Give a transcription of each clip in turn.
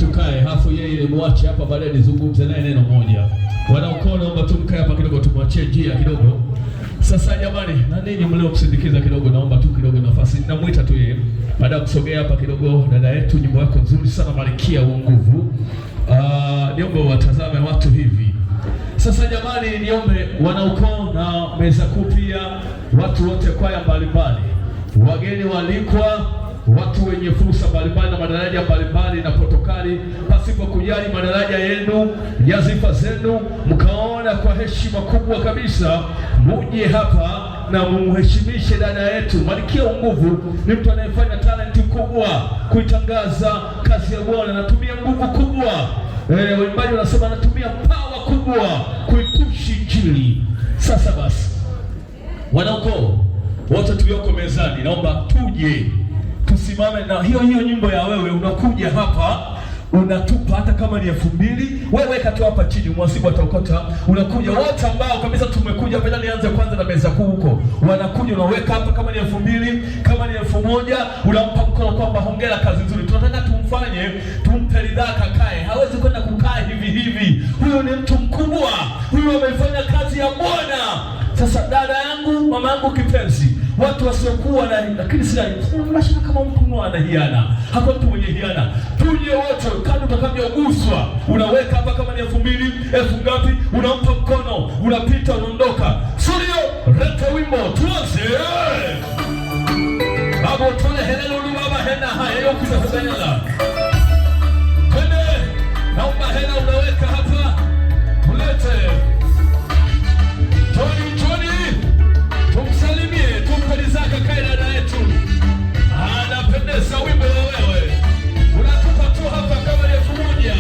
Tukae, hafu yeye muache hapa, baadaye nizungumze naye neno moja. Wanaukoo, naomba tu mkae hapa kidogo, tumwachie njia kidogo. Sasa jamani, na ninyi mliomsindikiza kidogo, naomba tu kidogo nafasi, namuita tu yeye baada ya kusogea hapa kidogo. Dada yetu, nyimbo yako nzuri sana, Malkia wa Nguvu. Niombe watazame watu hivi. Sasa jamani, niombe wanaukoo na meza kuu pia, watu wote, kwaya mbalimbali, wageni waalikwa, watu wenye fursa mbalimbali na madaraja mbalimbali na protokali, pasipo kujali madaraja yenu, nyadhifa zenu, mkaona kwa heshima kubwa kabisa muje hapa na mumheshimishe dada yetu Malkia wa Nguvu. Ni mtu anayefanya talenti kubwa kuitangaza kazi ya Bwana, anatumia nguvu kubwa. Waimbaji wanasema anatumia power kubwa kuipushi Injili. Sasa basi, wanaukoo wote tulioko mezani, naomba tuje tusimame na hiyo hiyo nyimbo ya wewe. Unakuja hapa unatupa hata kama ni 2000, wewe weka tu hapa chini, mwasibu ataokota. Unakuja wote ambao kabisa tumekuja hapa, nianze kwanza na meza kuu huko, wanakuja unaweka hapa, kama ni 2000, kama ni 1000, unampa mkono kwamba hongera, kazi nzuri. Tunataka tumfanye, tumpe ridhaa, kakae. Hawezi kwenda kukaa hivi hivi. Huyu ni mtu mkubwa, huyu amefanya kazi ya Bwana. Sasa dada yangu, mama yangu kipenzi, watu wasiokuwa na lakini sina mashaka kama mtu ana hiana, hakuna mtu mwenye hiana. Tuje wote, kadri utakavyoguswa, unaweka hapa, kama ni 2000, elfu ngapi, unampa mkono, unapita, unaondoka. Studio, leta wimbo tuanze. Abo tole helelo lubaba hena haya yokuza kubenyela. Twende, naomba hela unaweka hapa, ulete. Tony, Tony, tumsalimie, tumpe ridhaa kakae dada yetu. Anapendeza wimbo wa wewe. Unatupa tu hapa kama ni 1000.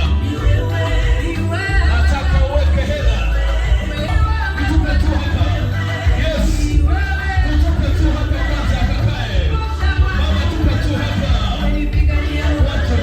Nataka uweke hela. Tupe tu hapa. Yes. Tupe tu hapa kwanza kakae. Mama, tupe tu hapa. Watu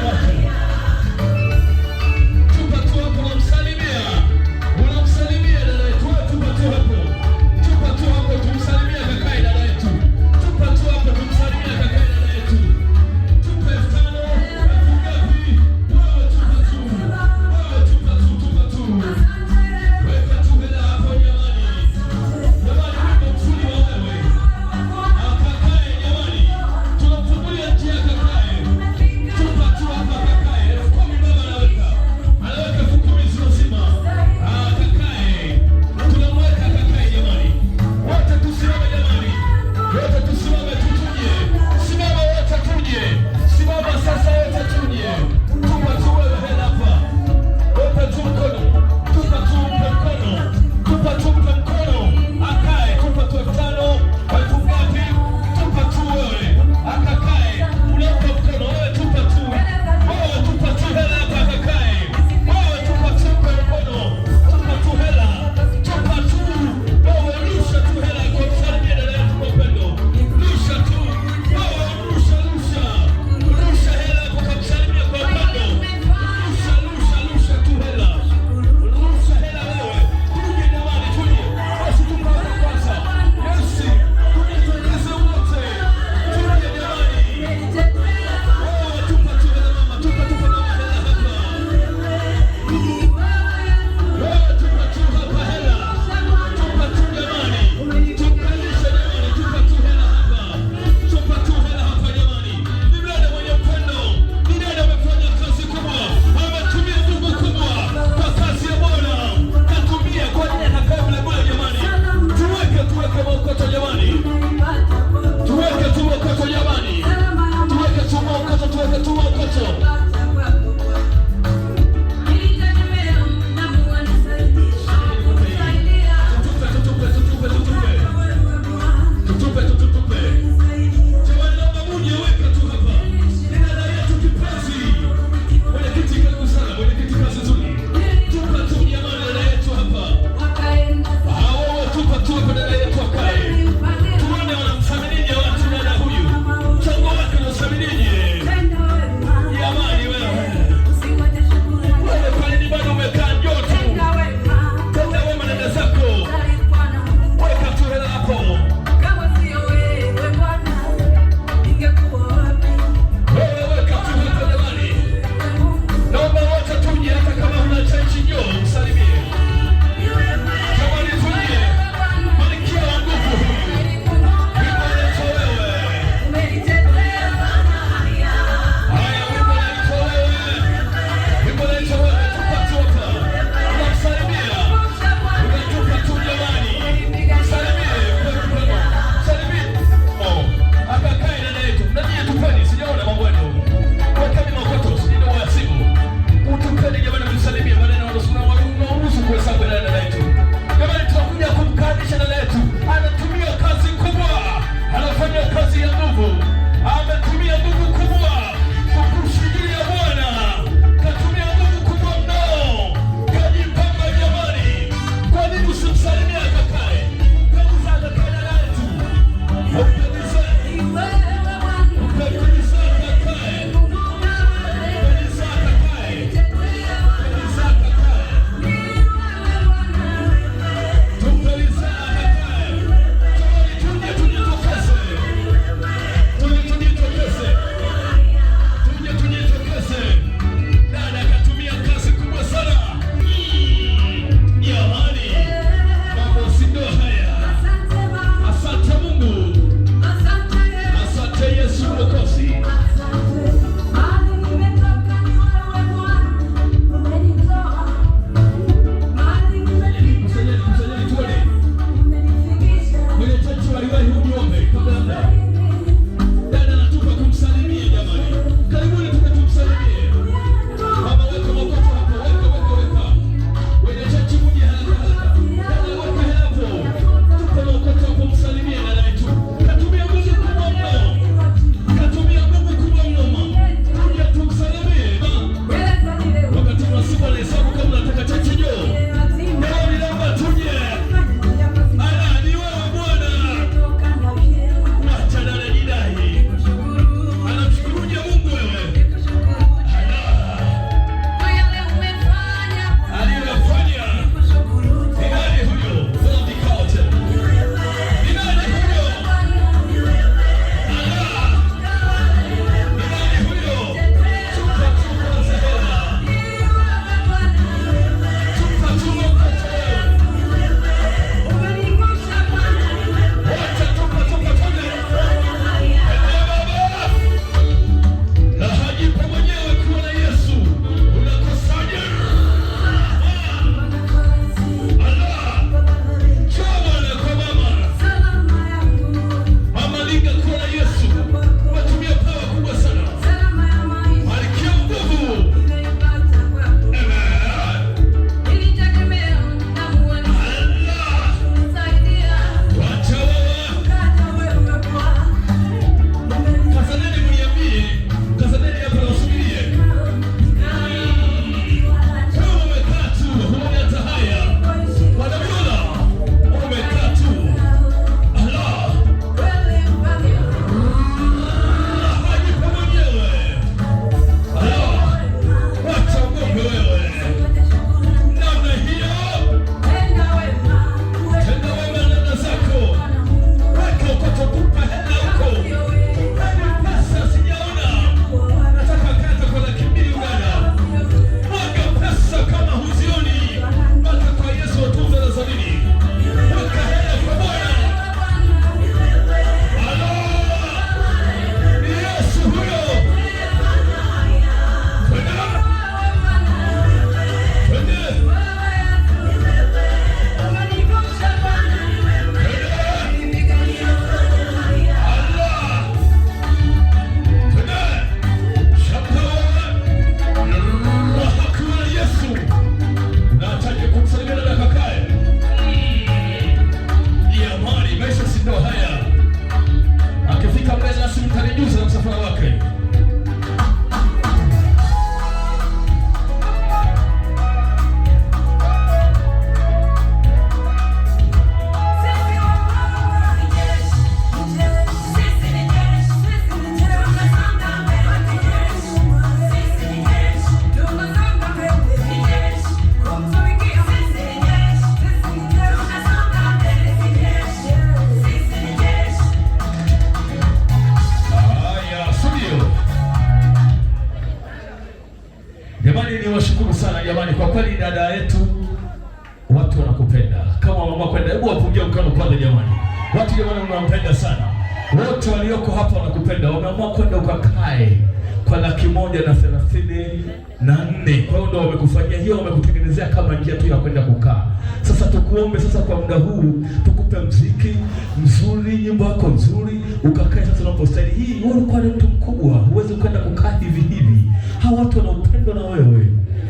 Kweli ni washukuru sana jamani, kwa kweli dada yetu watu wanakupenda. Kama mama kwenda, hebu wapungie mkono kwanza jamani. Watu jamani, mnampenda sana. Wote walioko hapa wanakupenda, wameamua kwenda ukakae kwa 134,000. Kwa hiyo ndio wamekufanyia hiyo, wamekutengenezea kama njia tu ya kwenda kukaa. Sasa tukuombe sasa kwa muda huu tukupe mziki mzuri, nyimbo yako nzuri, ukakae sasa unapostahili. Hii wewe ulikuwa ni mtu mkubwa, huwezi kwenda kukaa hivi hivi. Hawa watu wana upendo na wewe.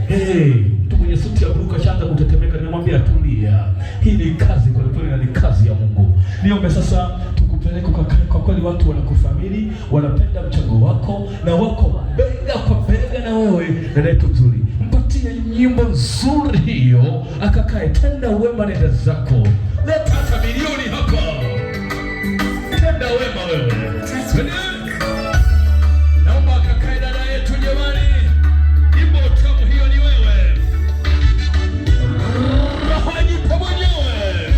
Hey, mtu mwenye suti ya blue kashaanza kutetemeka, nimemwambia tulia. Hii ni kazi kwa kweli na ni kazi ya Mungu. Niombe sasa tukupeleke ukakae. Kwa kweli watu wanakuthamini, wanapenda mchango wako na wako bega kwa bega na wewe, dada yetu mzuri. Mpatie nyimbo nzuri hiyo, akakae. Tenda wema, nenda zako. Leta hata milioni hapa. Tenda wema wewe. Twende. Naomba akakae dada yetu jamani. Nyimbo tamu hiyo ni wewe. Roho ajipe mwenyewe.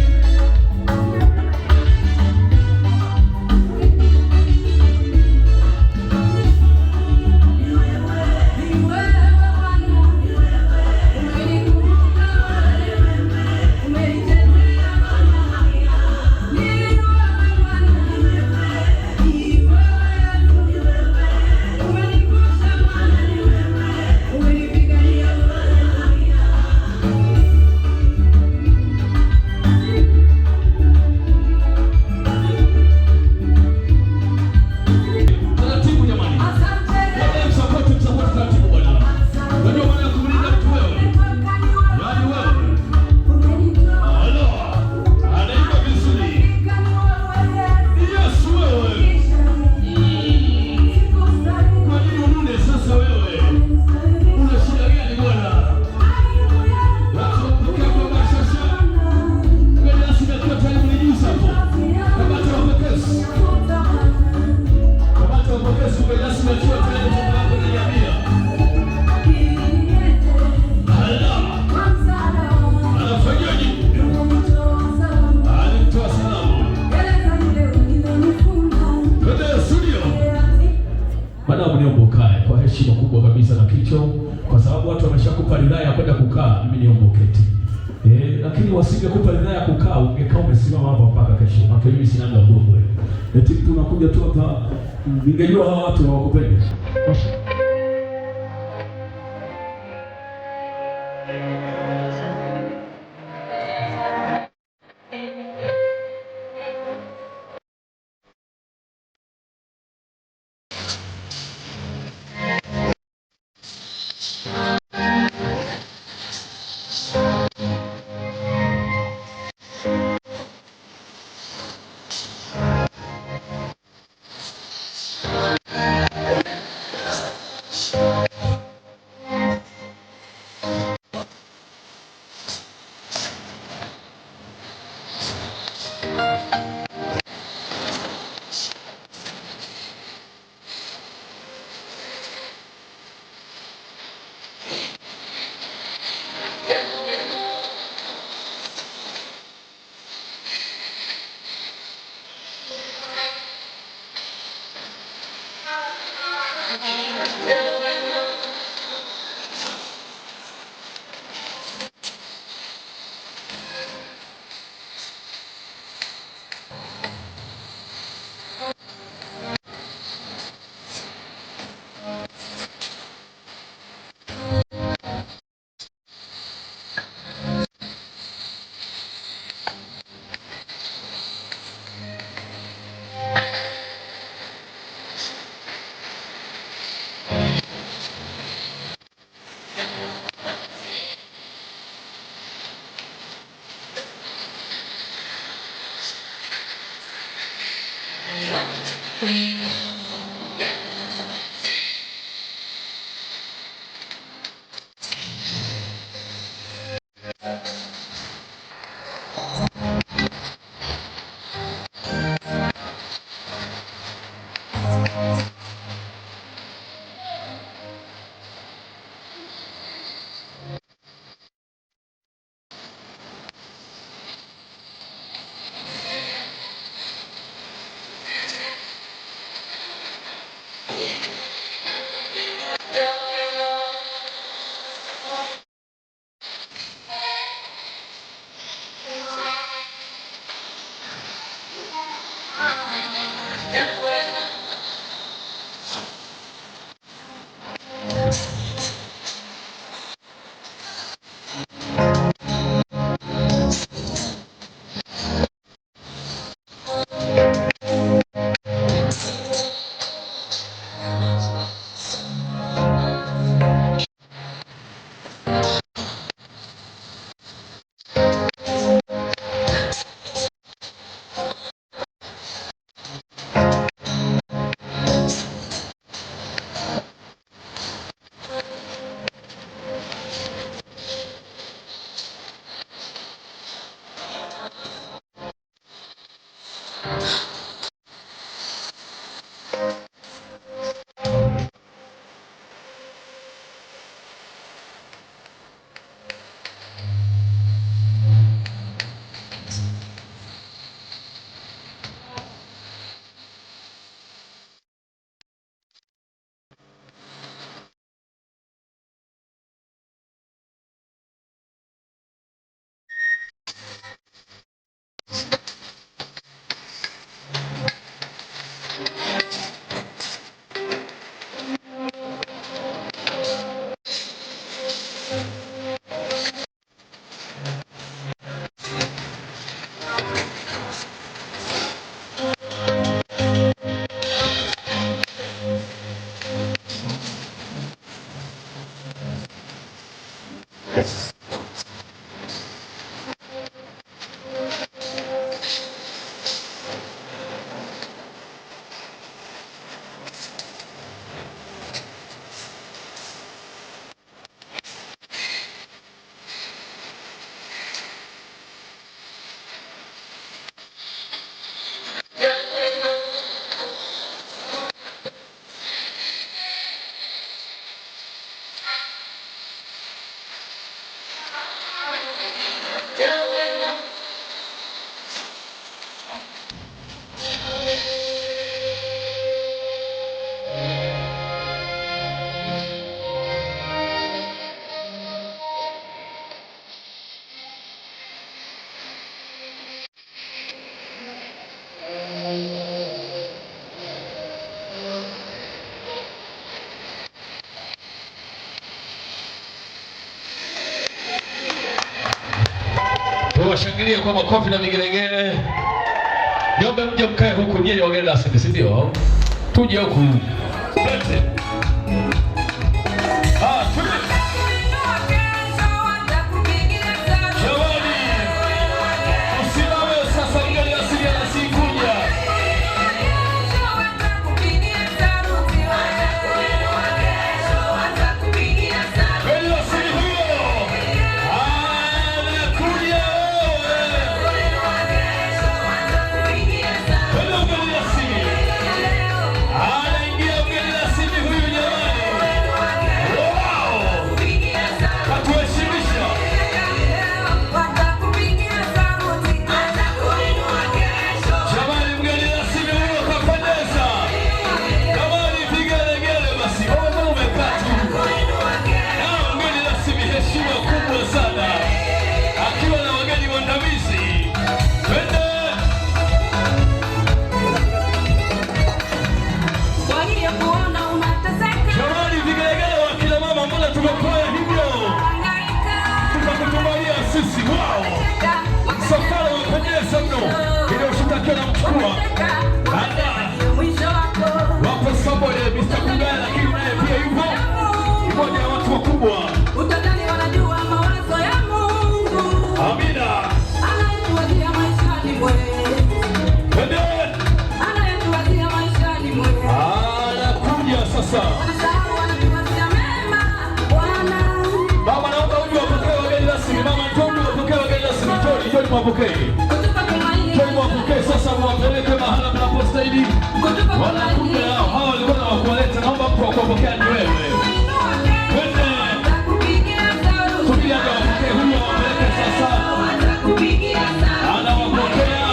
Taratibu jamani. Wewe msapoti, msapoti taratibu bwana. Unajua maana ya kumlinda mtu wewe? Yaani wewe. Halo. Anaimba vizuri. Yesu wewe. Kwa nini unune sasa wewe? Una shida gani bwana? Watu wapokea kwa bashasha. Mbele rasmi akiwa tayari mlijuza hapo. Kamati ya mapokezi. Kamati ya mapokezi mbele rasmi akiwa tayari mtoto wako ananiambia. Hala. Anafanyaje? Alimtoa salamu. Twende studio. Madam, niombe ukae kwa heshima kubwa kabisa na kicho, kwa sababu watu wameshakupa ridhaa ya kwenda kukaa, mimi niombe uketi. Lakini wasingekupa ridhaa ya kukaa, ungekaa umesimama hapa mpaka kesho. Maana mimi sina mgongo. Eti mtu unakuja tu hapa, ningejua hawa watu hawakupendi. Tuwashangilie kwa makofi na vigelegele. Niombe mje mkae huku nyinyi wageni rasmi, si ndio? Tuje huku. Twende. Ah, twende. Jamani, usimame sasa, mgeni rasmi anasikuja. Mgeni rasmi huyo anakuja wewe. Twende mgeni rasmi. Anaingia mgeni rasmi huyu jamani. Wow! Katuheshimisha. Jamani, mgeni rasmi huyo kapendeza. Jamani, vigelegele basi. Wewe mbona umekaa tu? Na mgeni rasmi, heshima kubwa sana, akiwa na wageni waandamizi. Twende. Waliokuona unateseka, Jamani, vigelegele wa kina mama, mbona tumepoa hivyo? hangaika, Tutakutumalia sisi. Wow! Msafara umependeza mno. Iliyoshuka na mchukua mwisho wako. wapo somebody Mr. Kugaya, lakini naye pia yupo mmoja wa watu wakubwa. Utadhani wanajua mawazo ya Mungu. Amina. Anayetuwazia maishani mwetu. Twende. Anayetuwazia maishani mwetu. Anakuja sasa. Wanasahau wanatuwazia mema, Bwana. Mama, naomba uje wapokee wageni rasmi. Mama, njoo wapokee wageni rasmi. Njoo, njoo mwapokee. Kutupa tumaini. Njoo mwapokee sasa, mwapeleke mahala mnapostahili. Kutupa Wanakuja tumaini. hao, hao walikuwa na wakuwaleta. Naomba mtu wa kuwapokea ni wewe. Twende. Watakupigia saruti. Subiri aje wapokee, huyu awapeleke sasa. Watakupigia saruti. Anawapokea.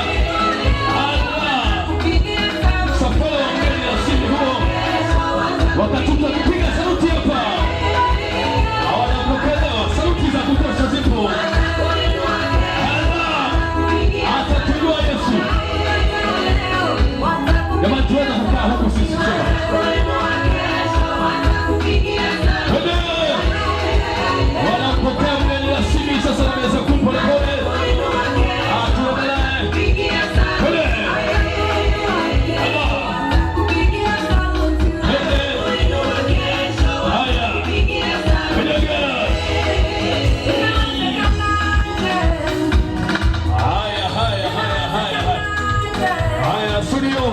Allah. Kupigia saruti. Msafara wa mgeni rasmi huo. Wakati tukipiga sauti hapa. Hawanapokelewa, sauti za kutosha zipo. Allah. Atatujua Yesu. Jamani, tuweze kukaa huku sisi sema. Twende. Wanampokea mgeni rasmi sasa na meza kuu polepole. Ah, tuendelee. Twende. Allah. Twende. Haya. Twende. Haya, haya, haya, haya, haya. Haya, studio.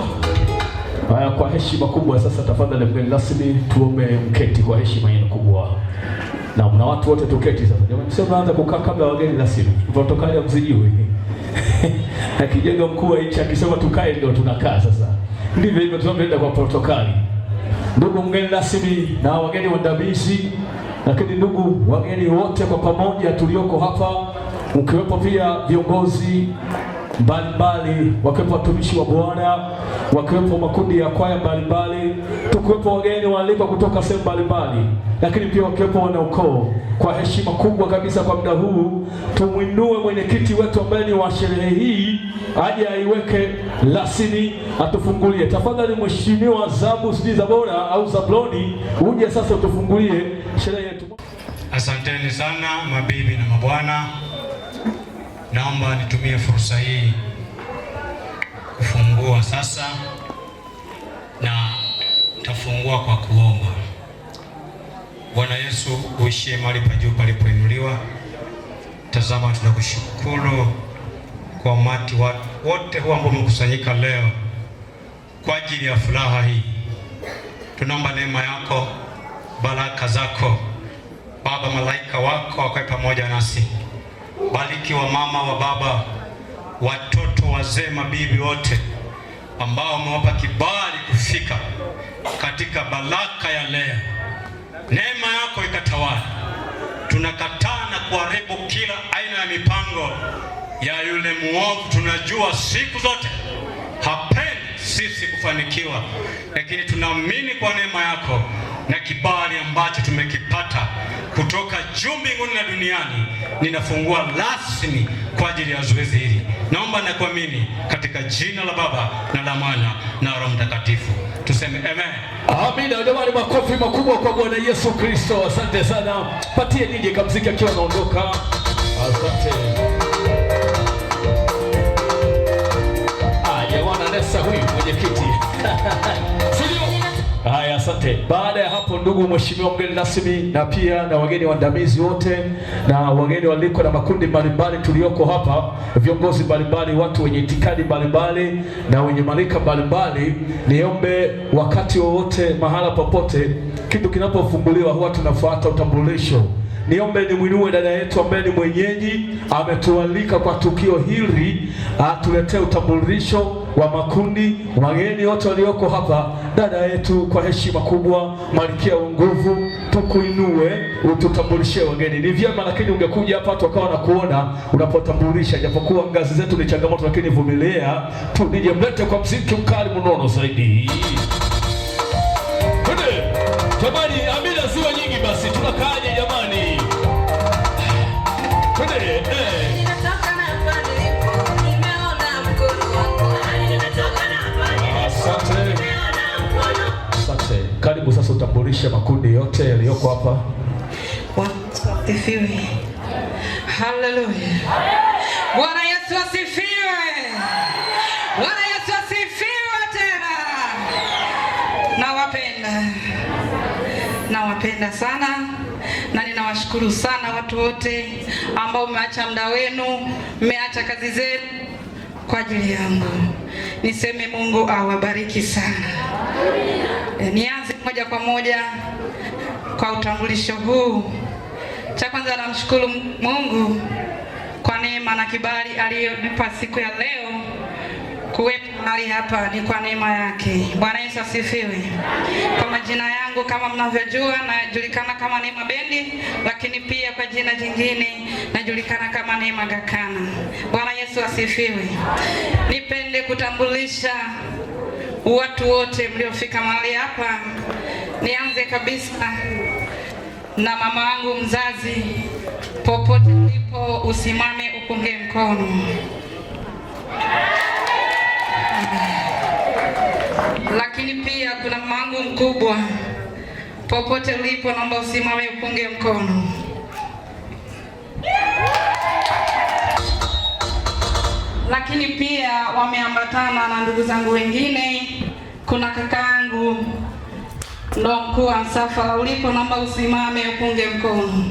Haya, kwa heshima kubwa sasa, tafadhali mgeni rasmi, tuombe mketi kwa heshima yenu kubwa. Na mna watu wote tuketi sasa. Jamani, sio mnaanza kukaa kabla wageni rasmi. Protokali hamzijui. Akijenga mkuu wa nchi akisema tukae ndio tunakaa sasa. Ndivyo hivyo tunavyoenda kwa protokali. Ndugu mgeni rasmi na wageni waandamizi, lakini ndugu wageni wote kwa pamoja tulioko hapa, mkiwepo pia viongozi mbalimbali, wakiwepo watumishi wa Bwana, wakiwepo makundi ya kwaya mbalimbali, tukiwepo wageni waalikwa kutoka sehemu mbalimbali, lakini pia wakiwepo wanaukoo. Kwa heshima kubwa kabisa, kwa muda huu tumwinue mwenyekiti wetu ambaye ni wa sherehe hii aje aiweke rasmi, atufungulie. Tafadhali Mheshimiwa Zabu sijui Zabora au Zabloni, uje sasa utufungulie sherehe yetu. Asanteni sana mabibi na mabwana, naomba nitumie fursa hii kufungua sasa, na tafungua kwa kuomba. Bwana Yesu uishie mahali pa juu palipoinuliwa. Tazama, tunakushukuru kwa umati wote huu ambao umekusanyika leo kwa ajili ya furaha hii. Tunaomba neema yako, baraka zako Baba, malaika wako wakae pamoja nasi. Bariki wa mama wa baba, watoto, wazee, mabibi wote ambao wamewapa kibali kufika katika baraka ya leo. Neema yako ikatawala. Tunakataa na kuharibu kila aina ya mipango ya yule muovu. Tunajua siku zote hapendi sisi kufanikiwa, lakini tunaamini kwa neema yako na kibali ambacho tumekipata kutoka juu mbinguni na duniani, ninafungua rasmi kwa ajili ya zoezi hili. Naomba na kuamini katika jina la Baba na la Mwana na Roho Mtakatifu, tuseme amen. Amina. Jamani, makofi makubwa kwa Bwana Yesu Kristo. Asante sana, patie DJ kamziki akiwa anaondoka. Asante. Ah, jamani, Nesa huyu mwenyekiti. Sindio? Haya, asante. Baada ya hapo, ndugu mheshimiwa mgeni rasmi na pia na wageni waandamizi wote na wageni waliko na makundi mbalimbali tulioko hapa, viongozi mbalimbali, watu wenye itikadi mbalimbali na wenye marika mbalimbali, niombe wakati wowote, mahala popote, kitu kinapofunguliwa huwa tunafuata utambulisho. Niombe nimwinue dada yetu ambaye ni mwenyeji, ametualika kwa tukio hili, atuletee utambulisho wa makundi, wageni wote walioko hapa. Dada yetu kwa heshima kubwa, malkia wa nguvu, tukuinue ututambulishie wageni. Ni vyema lakini ungekuja hapa watu wakawa wanakuona unapotambulisha, japokuwa ngazi zetu ni changamoto, lakini vumilia tu. Nije mlete kwa mziki mkali mnono zaidi. Twende jamani, amina ziwe nyingi basi, tunakaaje jamani? Twende eh. Nimetoka na hapa nilipo, nimeona mkono wako. Nimetoka na hapa nilipo, Asante. nimeona mkono. Asante. Karibu sasa utambulishe makundi yote yaliyoko hapa. Bwana Yesu asifiwe. Haleluya. Bwana Yesu asifiwe. Bwana Yesu asifiwe tena. Nawapenda. Nawapenda sana na ninawashukuru sana watu wote ambao mmeacha muda wenu, mmeacha kazi zenu kwa ajili yangu. Niseme Mungu awabariki sana. Nianze moja kwa moja kwa utambulisho huu. Cha kwanza namshukuru Mungu kwa neema na kibali aliyonipa siku ya leo kuwepo mahali hapa, ni kwa neema yake. Bwana Yesu asifiwe. Kwa majina yangu kama mnavyojua, najulikana kama Neema Bendi, lakini pia kwa jina jingine najulikana kama Neema Gakana. Bwana Yesu asifiwe. Nipende kutambulisha watu wote mliofika mahali hapa. Nianze kabisa na mama wangu mzazi, popote ulipo usimame upunge mkono. Lakini pia kuna mama wangu mkubwa, popote ulipo naomba usimame upunge mkono. Lakini pia wameambatana na ndugu zangu wengine, kuna kakaangu ndo mkuu wa msafara, ulipo naomba usimame upunge mkono.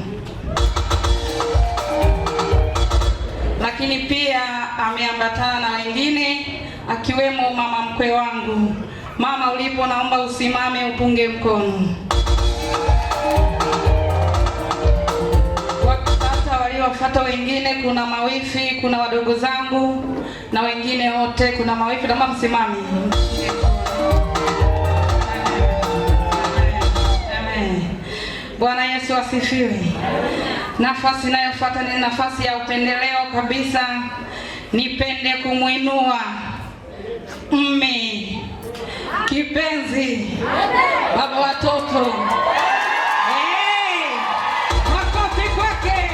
Lakini pia ameambatana na wengine akiwemo mama mkwe wangu. Mama ulipo naomba usimame upunge mkono. Wakipata waliofuata wengine, kuna mawifi, kuna wadogo zangu na wengine wote, kuna mawifi, naomba msimame. Amen. Bwana Yesu asifiwe. Nafasi inayofuata ni nafasi ya upendeleo kabisa. Nipende kumuinua mme kipenzi, baba watoto. Hey, makofi kwake.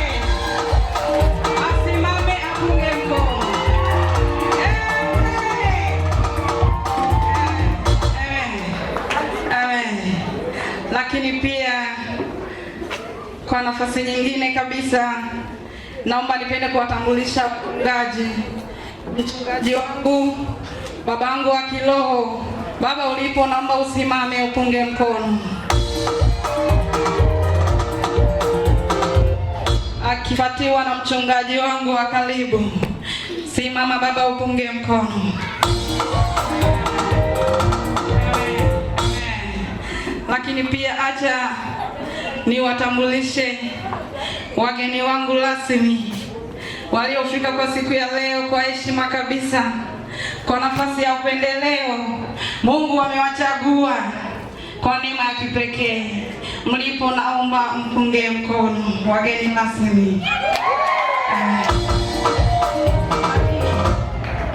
Asimame apunge mkono. Hey. Amen. Amen. Lakini pia kwa nafasi nyingine kabisa naomba nipende kuwatambulisha mchungaji, mchungaji wangu, babangu wa kiroho. Baba ulipo naomba usimame upunge mkono. Akifuatiwa na mchungaji wangu wa karibu. Simama baba, upunge mkono. Lakini pia acha niwatambulishe wageni wangu rasmi waliofika kwa siku ya leo kwa heshima kabisa, kwa nafasi ya upendeleo. Mungu amewachagua kwa neema ya kipekee. Mlipo, naomba mpunge mkono wageni rasmi.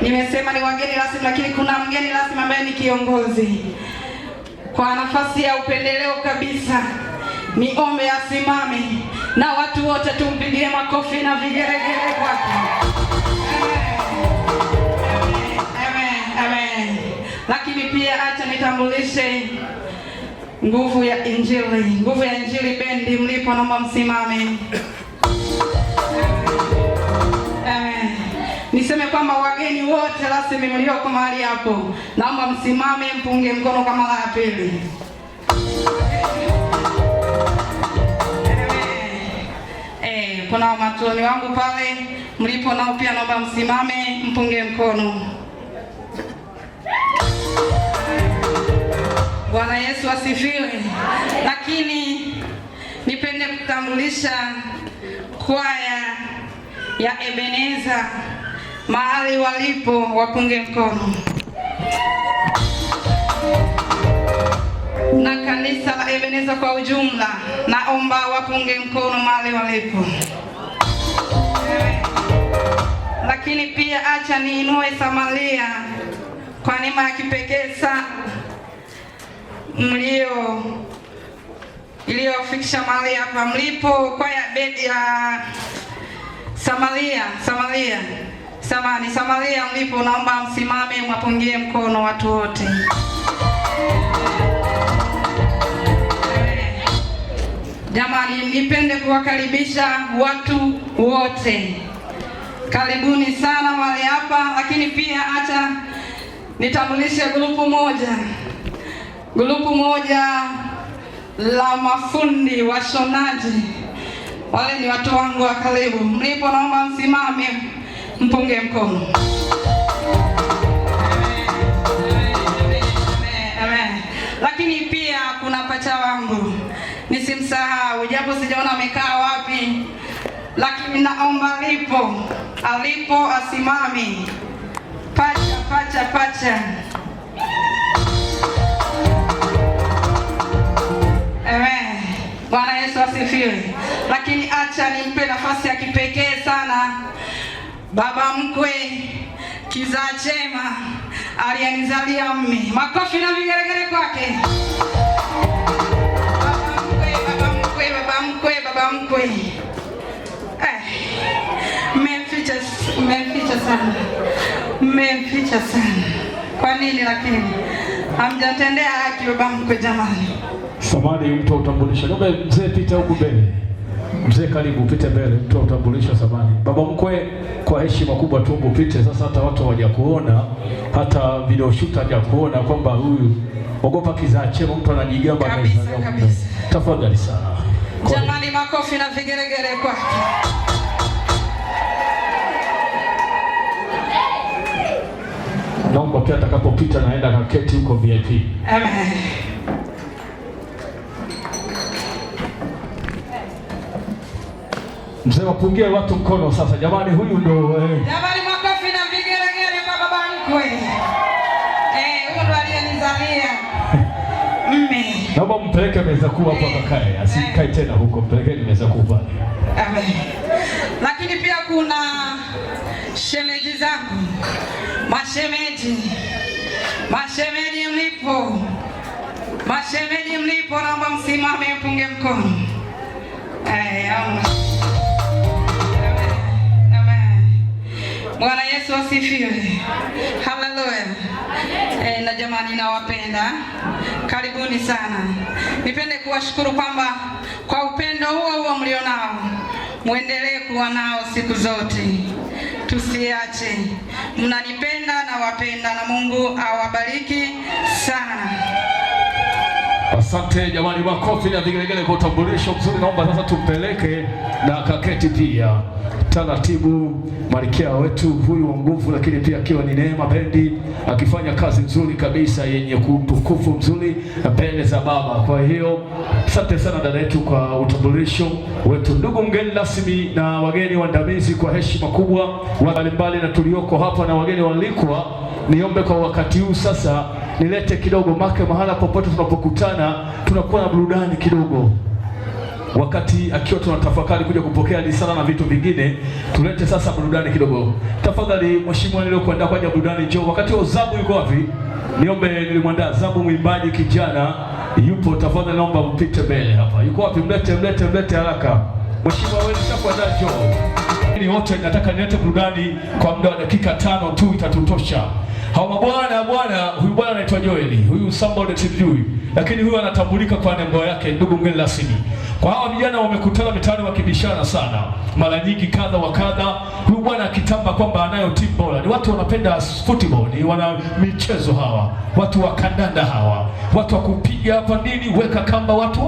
Nimesema ni wageni rasmi, lakini kuna mgeni rasmi ambaye ni kiongozi kwa nafasi ya upendeleo kabisa. Niombe asimame na watu wote tumpigie makofi na vigeregere kwake. Amen, amen. Lakini pia acha nitambulishe nguvu ya Injili, nguvu ya Injili bendi, mlipo naomba msimame. Amen. Niseme kwamba wageni wote rasmi mlioko mahali hapo, naomba msimame, mpunge mkono kwa mara ya pili. Kuna matroni wangu pale mlipo nao pia naomba msimame mpunge mkono. Bwana Yesu asifiwe. Lakini nipende kutambulisha kwaya ya Ebeneza mahali walipo wapunge mkono, na kanisa la Ebeneza kwa ujumla naomba wapunge mkono mahali walipo. Lakini pia acha niinue Samaria kwa neema ya kipekee sana mlio iliyofikisha mahali hapa mlipo, kwaya bedi ya Samaria, Samaria, samani Samaria mlipo, naomba msimame mwapungie mkono watu wote. Jamani, nipende kuwakaribisha watu wote, karibuni sana mahali hapa. Lakini pia acha nitambulishe grupu moja la mafundi washonaji, wale ni watu wangu wa karibu. Mlipo naomba msimame mpunge mkono. Amen. Lakini pia kuna pacha wangu nisimsahau, japo sijaona amekaa wapi, lakini naomba alipo alipo asimame. Pacha, pacha, pacha. Amen. Bwana Yesu asifiwe. Lakini acha nimpe nafasi ya kipekee sana baba mkwe kizaa chema aliyenizalia mme. Makofi na vigelegele kwake. Baba mkwe, baba mkwe, baba mkwe, baba mkwe. Mmemficha, mmemficha sana. Mmemficha sana. Kwa nini lakini? Hamjatendea haki baba mkwe jamani. Samani, mtu wa utambulisho. Naomba mzee pita huku mbele. Mzee karibu upite mbele, mtu wa utambulisho samani. Baba mkwe, kwa heshima kubwa tu upite sasa, hata watu hawajakuona, hata video shooter hajakuona kwamba huyu ogopa kizaa chema, mtu anajigamba kabisa kabisa. Tafadhali sana. Jamani, makofi na vigeregere kwake. Naomba pia atakapopita naenda kaketi huko VIP. Amen. Mzee, wapungie watu mkono sasa jamani, huyu ndo Jamani, makofi na vigelegele kwa baba mkwe. Huyu ndo aliyenizalia mme. Naomba mpeleke meza kuu hapo akakae, asikae tena huko, mpelekeni meza kuu pale. Amen. Lakini pia kuna shemeji zangu, mashemeji, mashemeji mlipo, mashemeji mlipo, naomba msimame mpunge mkono. Amen. Bwana Yesu asifiwe. Haleluya. Na jamani nawapenda. Karibuni sana. Nipende kuwashukuru kwamba kwa upendo huo huo mlionao, muendelee kuwa nao siku zote. Tusiache. Mnanipenda na wapenda, na Mungu awabariki sana. Asante jamani, makofi na vigelegele kwa utambulisho mzuri. Naomba sasa tumpeleke na kaketi pia taratibu, malkia wetu huyu wa nguvu, lakini pia akiwa ni Neema Bendi akifanya kazi nzuri kabisa yenye utukufu mzuri mbele za Baba. Kwa hiyo asante sana dada yetu kwa utambulisho wetu. Ndugu mgeni rasmi na wageni waandamizi, kwa heshima kubwa mbalimbali na tulioko hapa na wageni waalikwa, niombe kwa wakati huu sasa nilete kidogo make, mahala popote tunapokutana tunakuwa na burudani kidogo wakati akiwa tunatafakari kuja kupokea risala na vitu vingine, tulete sasa burudani kidogo. Tafadhali mheshimiwa, niliokuandaa kwa ajili ya burudani, njoo. Wakati wa Zabu yuko wapi? Niombe, nilimwandaa Zabu, mwimbaji kijana yupo, tafadhali naomba mpite mbele hapa. Yuko wapi? Mlete, mlete, mlete haraka. Mheshimiwa, wewe nishakuandaa, njoo. Ni wote nataka nilete burudani kwa muda wa dakika 5 tu itatutosha. Hawa mabwana bwana, huyu bwana anaitwa Joel, huyu somebody simjui, lakini huyu anatambulika kwa nembo yake, ndugu mgeni rasmi. Kwa hawa vijana wamekutana mitaani wakibishana sana mara nyingi kadha wa kadha, huyu bwana akitamba kwamba anayo timu bora. Ni watu wanapenda football, ni wana michezo hawa, watu wa kandanda hawa, watu wa kupiga hapa nini, weka kamba watu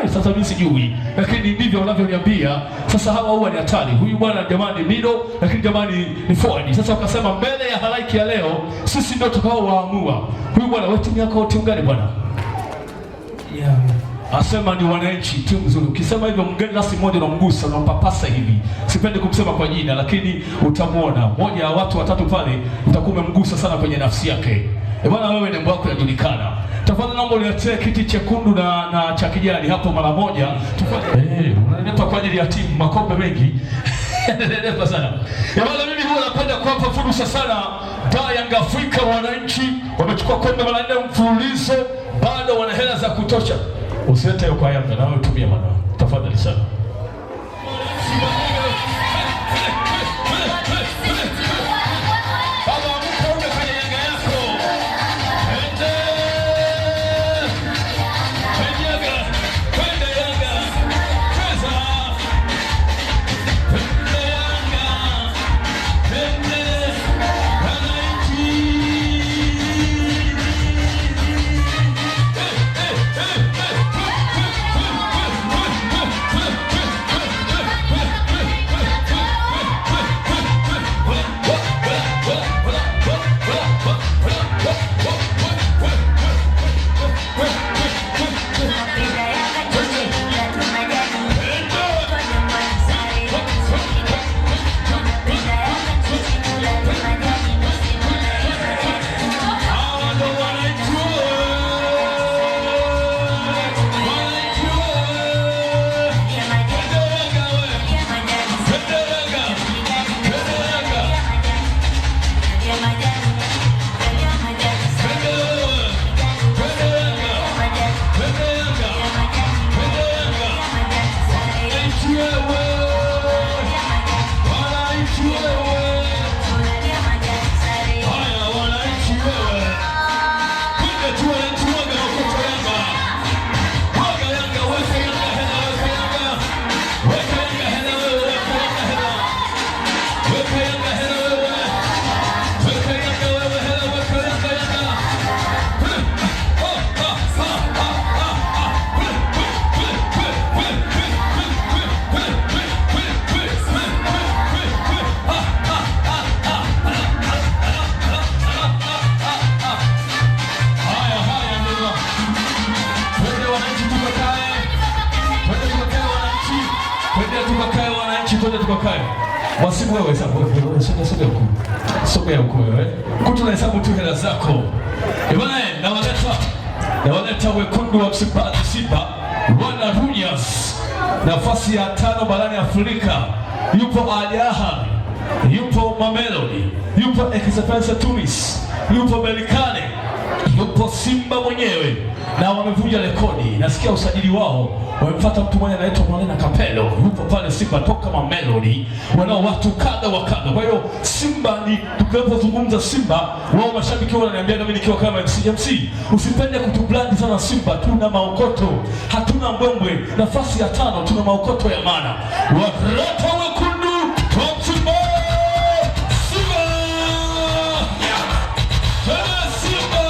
Ai, sasa mimi sijui, lakini ndivyo wanavyoniambia. Sasa hawa huwa ni hatari. Huyu bwana jamani mido, lakini jamani ni forward. Sasa wakasema mbele ya halaiki ya leo sisi ndio tukao waamua. Huyu bwana, wewe timu yako timu gani bwana? Yeah. Asema ni wananchi, timu nzuri. Ukisema hivyo mgeni rasmi mmoja unamgusa, unampapasa hivi. Sipendi kumsema kwa jina, lakini utamuona mmoja wa watu watatu pale, utakuwa umemgusa sana kwenye nafsi yake. E bwana, wewe nembo yako inajulikana. Tafadhali naomba uniletee kiti chekundu na cha kijani hapo mara moja. Tufanye. Unanipa kwa ajili ya timu makombe mengi. Nenepa sana. E bwana, mimi huwa napenda kuwapa fursa sana da Yanga Afrika, wananchi wamechukua kombe mara 4 mfululizo, bado wana hela za kutosha. Usilete hiyo kwa Yanga, na wewe tumia bwana. Tafadhali sana. Baba, amka uje kwenye Yanga yako. Twende. Twende Yanga. Twende Yanga. Cheza. Twende Yanga. Twende wananchi. Hawa ndo wananchi wananchi. Twende Yanga we. Twende Yanga. Twende Yanga. Twende wewe. Twende Yanga. Twende Yanga. Twende Yanga. Wananchi wewe. Wananchi wewe. Haya wananchi wewe. Twende tu wananchi, mwaga makoto Yanga. Mwaga Yanga, weka Yanga hela, weka Yanga. Weka Yanga hela wewe, weka Yanga hela. Weka Yanga hela wewe. Weka Yanga wewe hela, weka Yanga Yanga. Ha, ha, ha, ha, ha, ha. Ha, ha, ha, ha. Haya, haya ndio. Twende wananchi tukakae. Twende tukakae wananchi. Twende tukakae wananchi, twende tukakae. Wasibu wewe sasa, wewe sogea, sogea huku. Sogea huku wewe. Kutu na hesabu tu hela zako. Eh bwana, nawaleta wekundu wa Msimbazi Simba, wana Runyas, nafasi ya 5 barani Afrika. Yupo Al Ahly, yupo Mamelodi, yupo Esperance Tunis, yupo Berkane, yupo Simba mwenyewe, na wamevunja rekodi. Nasikia usajili wao wamemfuata mtu mmoja anaitwa Morena Capello, yupo pale Simba toka Mamelodi, wanao watu kadha wa kadha. Kwa hiyo Simba ni, tunapozungumza Simba, wao mashabiki wao wananiambia mimi nikiwa kama MC, MC usipende kutubrand sana Simba, tuna maokoto, hatuna mbwembwe. Nafasi ya 5 tuna maokoto ya maana. Waleta wekundu wa Simba. Simba! Twende Simba!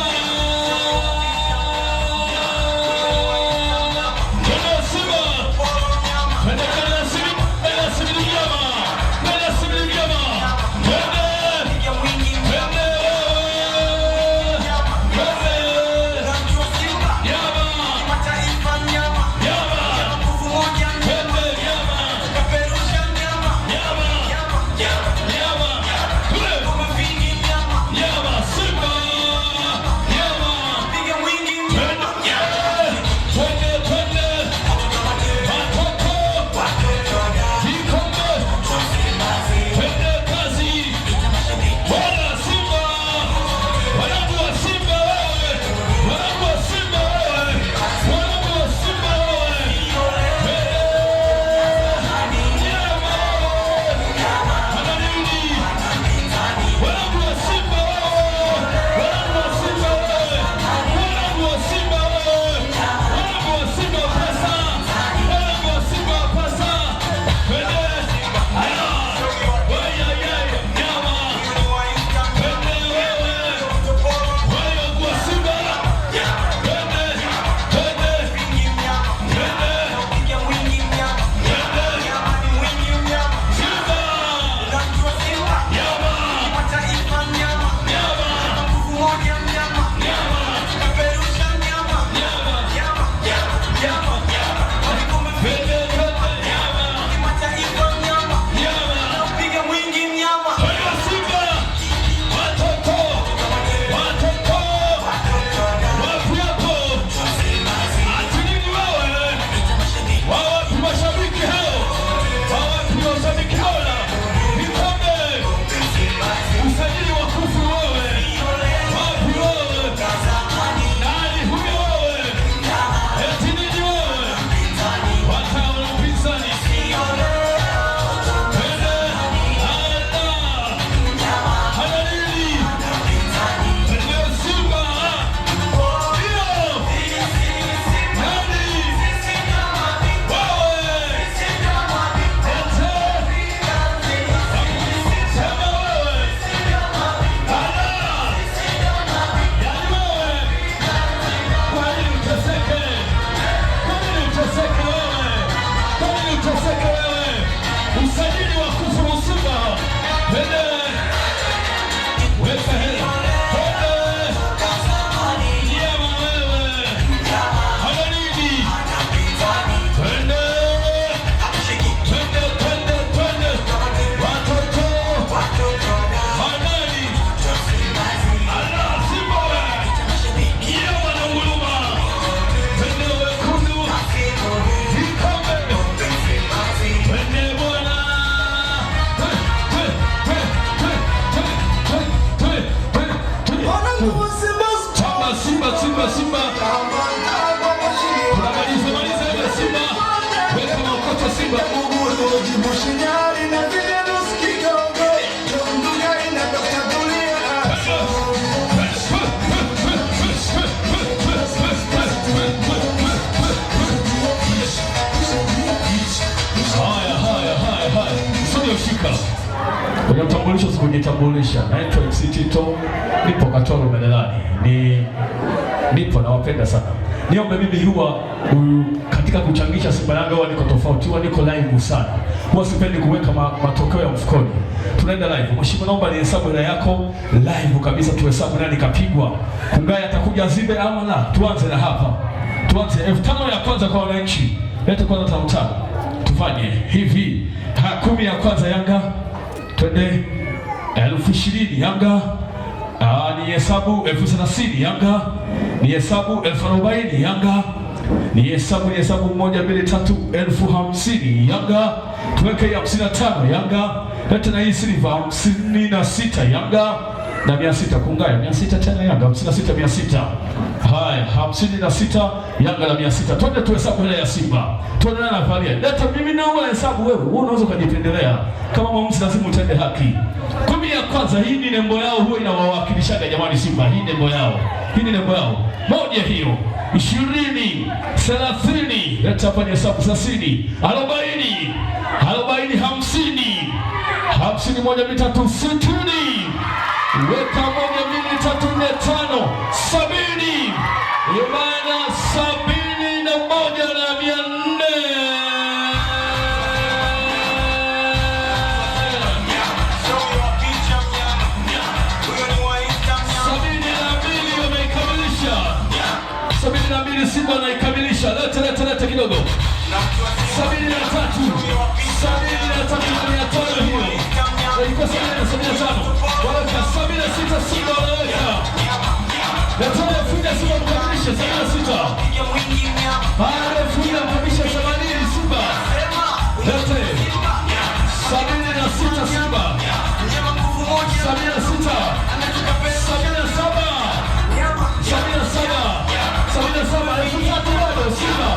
Nimefika kwenye utambulisho, sikujitambulisha. Naitwa MC Tito, nipo Katoro Mererani, nipo nawapenda sana. Niombe mimi huwa katika kuchangisha Simba Yanga huwa niko tofauti, huwa niko live sana, huwa sipendi kuweka matokeo ya mfukoni. Tunaenda live. Mheshimiwa, naomba nihesabu hela yako live kabisa, tuhesabu nani kapigwa. Kungaya atakuja zibe ama la? Tuanze na hapa, tuanze 5,000 ya kwanza kwa wananchi. Lete kwanza 5,500, tufanye hivi. 10 ya kwanza Yanga, twende 20,000 Yanga. Ni hesabu 30,000 Yanga, ni hesabu 40,000 Yanga, ni hesabu 1 2 3 50,000 Yanga, tuweke 55 Yanga, lete na hii silver 56 Yanga na 600 kungaya 600 tena Yanga 56 600. Haya 56 Yanga na 600. Twende tuhesabu hela ya Simba. Twende na valia. Leta mimi na wewe hesabu wewe. Wewe unaweza kujipendelea. Kama mwamuzi lazima utende haki. 10 ya kwanza, hii ni nembo yao, huwa inawawakilishaga jamani Simba. Hii nembo yao. Hii ni nembo yao. Moja hiyo. 20, 30, leta hapa ni hesabu 30, 40, 40, 50, 51, 3, 60. Weka 1 2 3 4 5 70. Imana 71,400. 72 wameikamilisha. 72 Simba wanaikamilisha. Lete lete lete kidogo. 73. 73,500 hiyo. Ilikuwa 75. Wanaweka 76 Simba wanaweka. Leta Fuda Simba mkamilishe 76. Baada ya Fuda mkamilishe 80 Simba. Lete 76 Simba. 76. 77. 77. 77 3,000 bado Simba.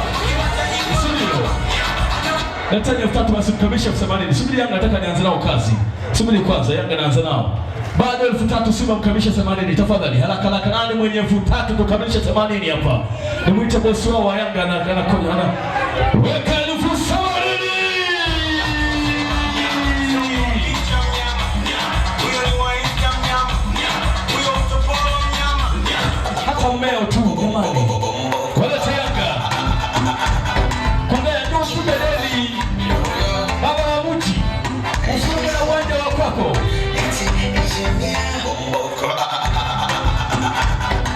Subiri. Leteni 3,000 basi mkamilishe 80. Subiri Yanga nataka nianze nao kazi. Subiri kwanza Yanga naanza nao. Bado 3,000 Simba mkamilishe 80 tafadhali. Haraka haraka, nani mwenye 3,000 tukamilishe 80 hapa? Nimuite bosi wao wa Yanga na ana weka 80,000. Hata mmeo tu jamani. Walete Yanga. Kungaya ndio ufunge reli. Baba wa mji. Ufunge na uwanja wa kwako.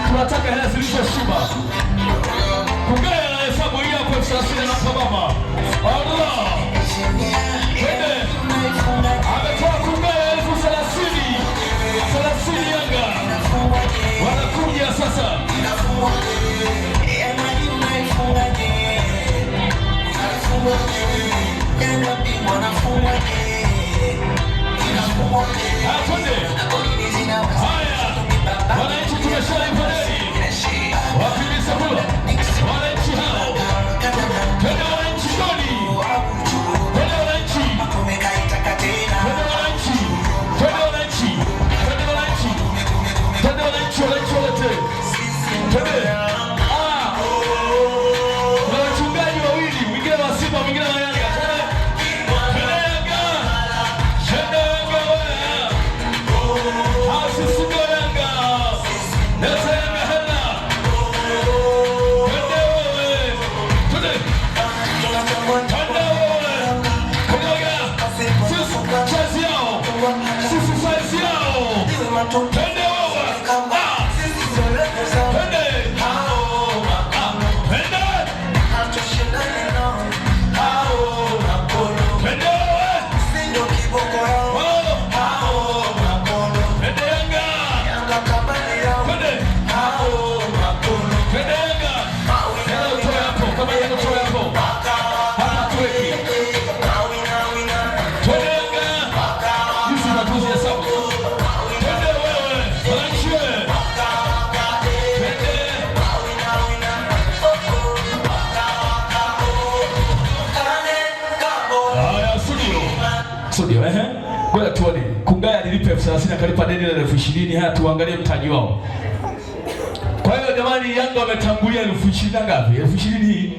Tunataka hela zilizo Simba. Kungaya na hesabu hii hapo 30 na mama. Allah. Twende. Ametoa Kungaya 30,000. 30 Yanga. Wanakuja sasa. Twende. Haya. Wananchi tumeshalipa deni. Wakimbiza kula. Wananchi hao. Twende wananchi goli. Twende wananchi. Twende wananchi. Twende wananchi. Twende wananchi. Twende wananchi, wananchi walete. Twende. Kuna wachungaji wawili, mwingine wa Simba, mwingine wa Yanga. Twende Yanga. Twende Yanga wewe. Sisi ndio Yanga. Leta Yanga hela. Twende wewe. Twende. Twende wewe. Kunoga. Sisi size yao. Sisi size yao. Twende wewe. Twende. Twende. Twende wewe. Oh. Twende Yanga. Twende. Twende Yanga. Hela utoe hapo. Kama Yanga utoe hapo. Hapa tuweki. Twende Yanga. Hizi matuzi hesabu. Twende wewe. Wananchi wewe. Twende. Haya, studio. Studio, ehe. Ngoja tuone. Kungaya alilipa 30,000 akalipa deni la 20,000. Haya tuangalie mtaji wao. Kwa hiyo jamani, Yanga wametangulia 20,000 na ngapi? 20,000 hii.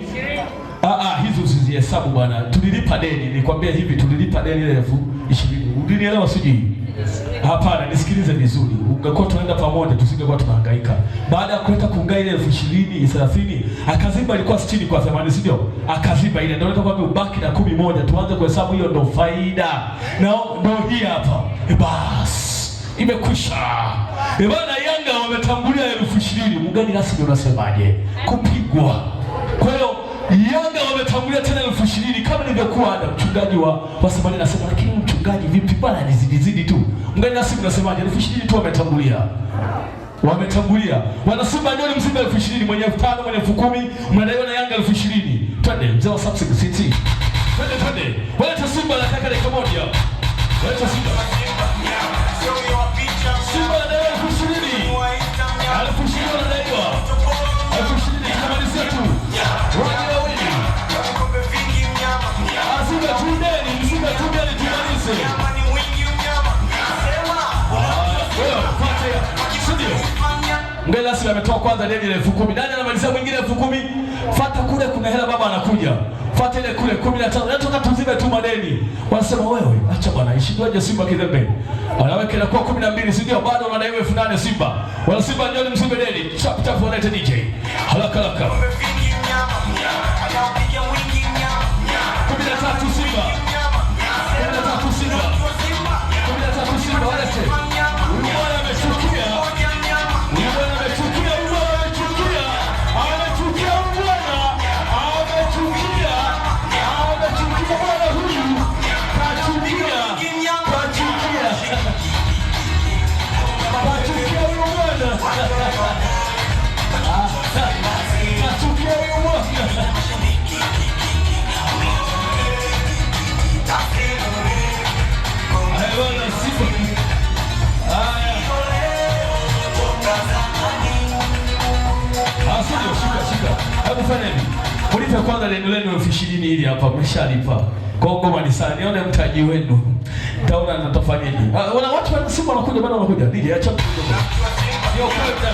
Hizo usizihesabu bwana. Tulilipa deni, nilikwambia hivi, tulilipa deni ile 20,000. Ulinielewa sijui? Hapana, nisikilize vizuri. Ungekuwa tunaenda pamoja tusingekuwa tunahangaika. Baada ya kuleta kuunga ile 20,000 30, akaziba ilikuwa 60 kwa 80, si ndio? Akaziba ile, ndio nataka ubaki na 11, tuanze kuhesabu hiyo ndio faida. Na ndio hii hapa. Bas, imekwisha. Bwana, Yanga wametangulia 20,000. Mgeni rasmi unasemaje? Kupigwa. Kwa hiyo Yanga wametangulia tena 20,000 kama nilivyokuwa ada mchungaji wa Somalia anasema, lakini mchungaji vipi bwana, nizidi tu. Mgeni rasmi unasemaje? 20,000 tu wametangulia. Wametangulia. Wana Simba ndio msiba 20,000, mwenye 5,000, mwenye 10,000, mnadaiwa na Yanga 20,000. Twende mzee wa Samsung City. Twende twende. Waleta Simba na kaka dakika moja. Waleta Simba. Simba anadaiwa 20,000. 20,000 wanadaiwa. 20,000 tunamalizia tu. Waje wawili. Simba tu deni, Simba tu deni tumalize. Mgeni rasmi ametoa kwanza deni la 10,000. Nani anamalizia mwingine 10,000? Fata kule kuna hela baba anakuja. Fata ile kule 15. Nataka tuzibe tu madeni. Wanasema wewe acha bwana, ishindwaje Simba kizembe? Anaweka inakuwa 12, si ndio? Bado wanadaiwa 8,000 Simba. Wana Simba njoni mzibe deni. Chap chap wanaita DJ. Haraka haraka. 13 Simba. 13 Simba. 13 Simba walete. Huyu bwana amechukia. Huyu bwana amechukia, huyu bwana amechukia. Amechukia huyu bwana. Amechukia. Amechukia bwana huyu. Kachukia. Kachukia. Kachukia huyu bwana. Kachukia huyu bwana. Haya bwana, Simba. Haya. Sio, shika shika. Hebu fanya hivi. Mlipe kwanza deni lenu 20,000 hili hapa, mshalipa. Kwa ngoma ni sana. Nione mtaji wenu. Nitaona nitafanyaje. Wana watu wa Simba wanakuja bado wanakuja. DJ acha kidogo. Ndio kwenda.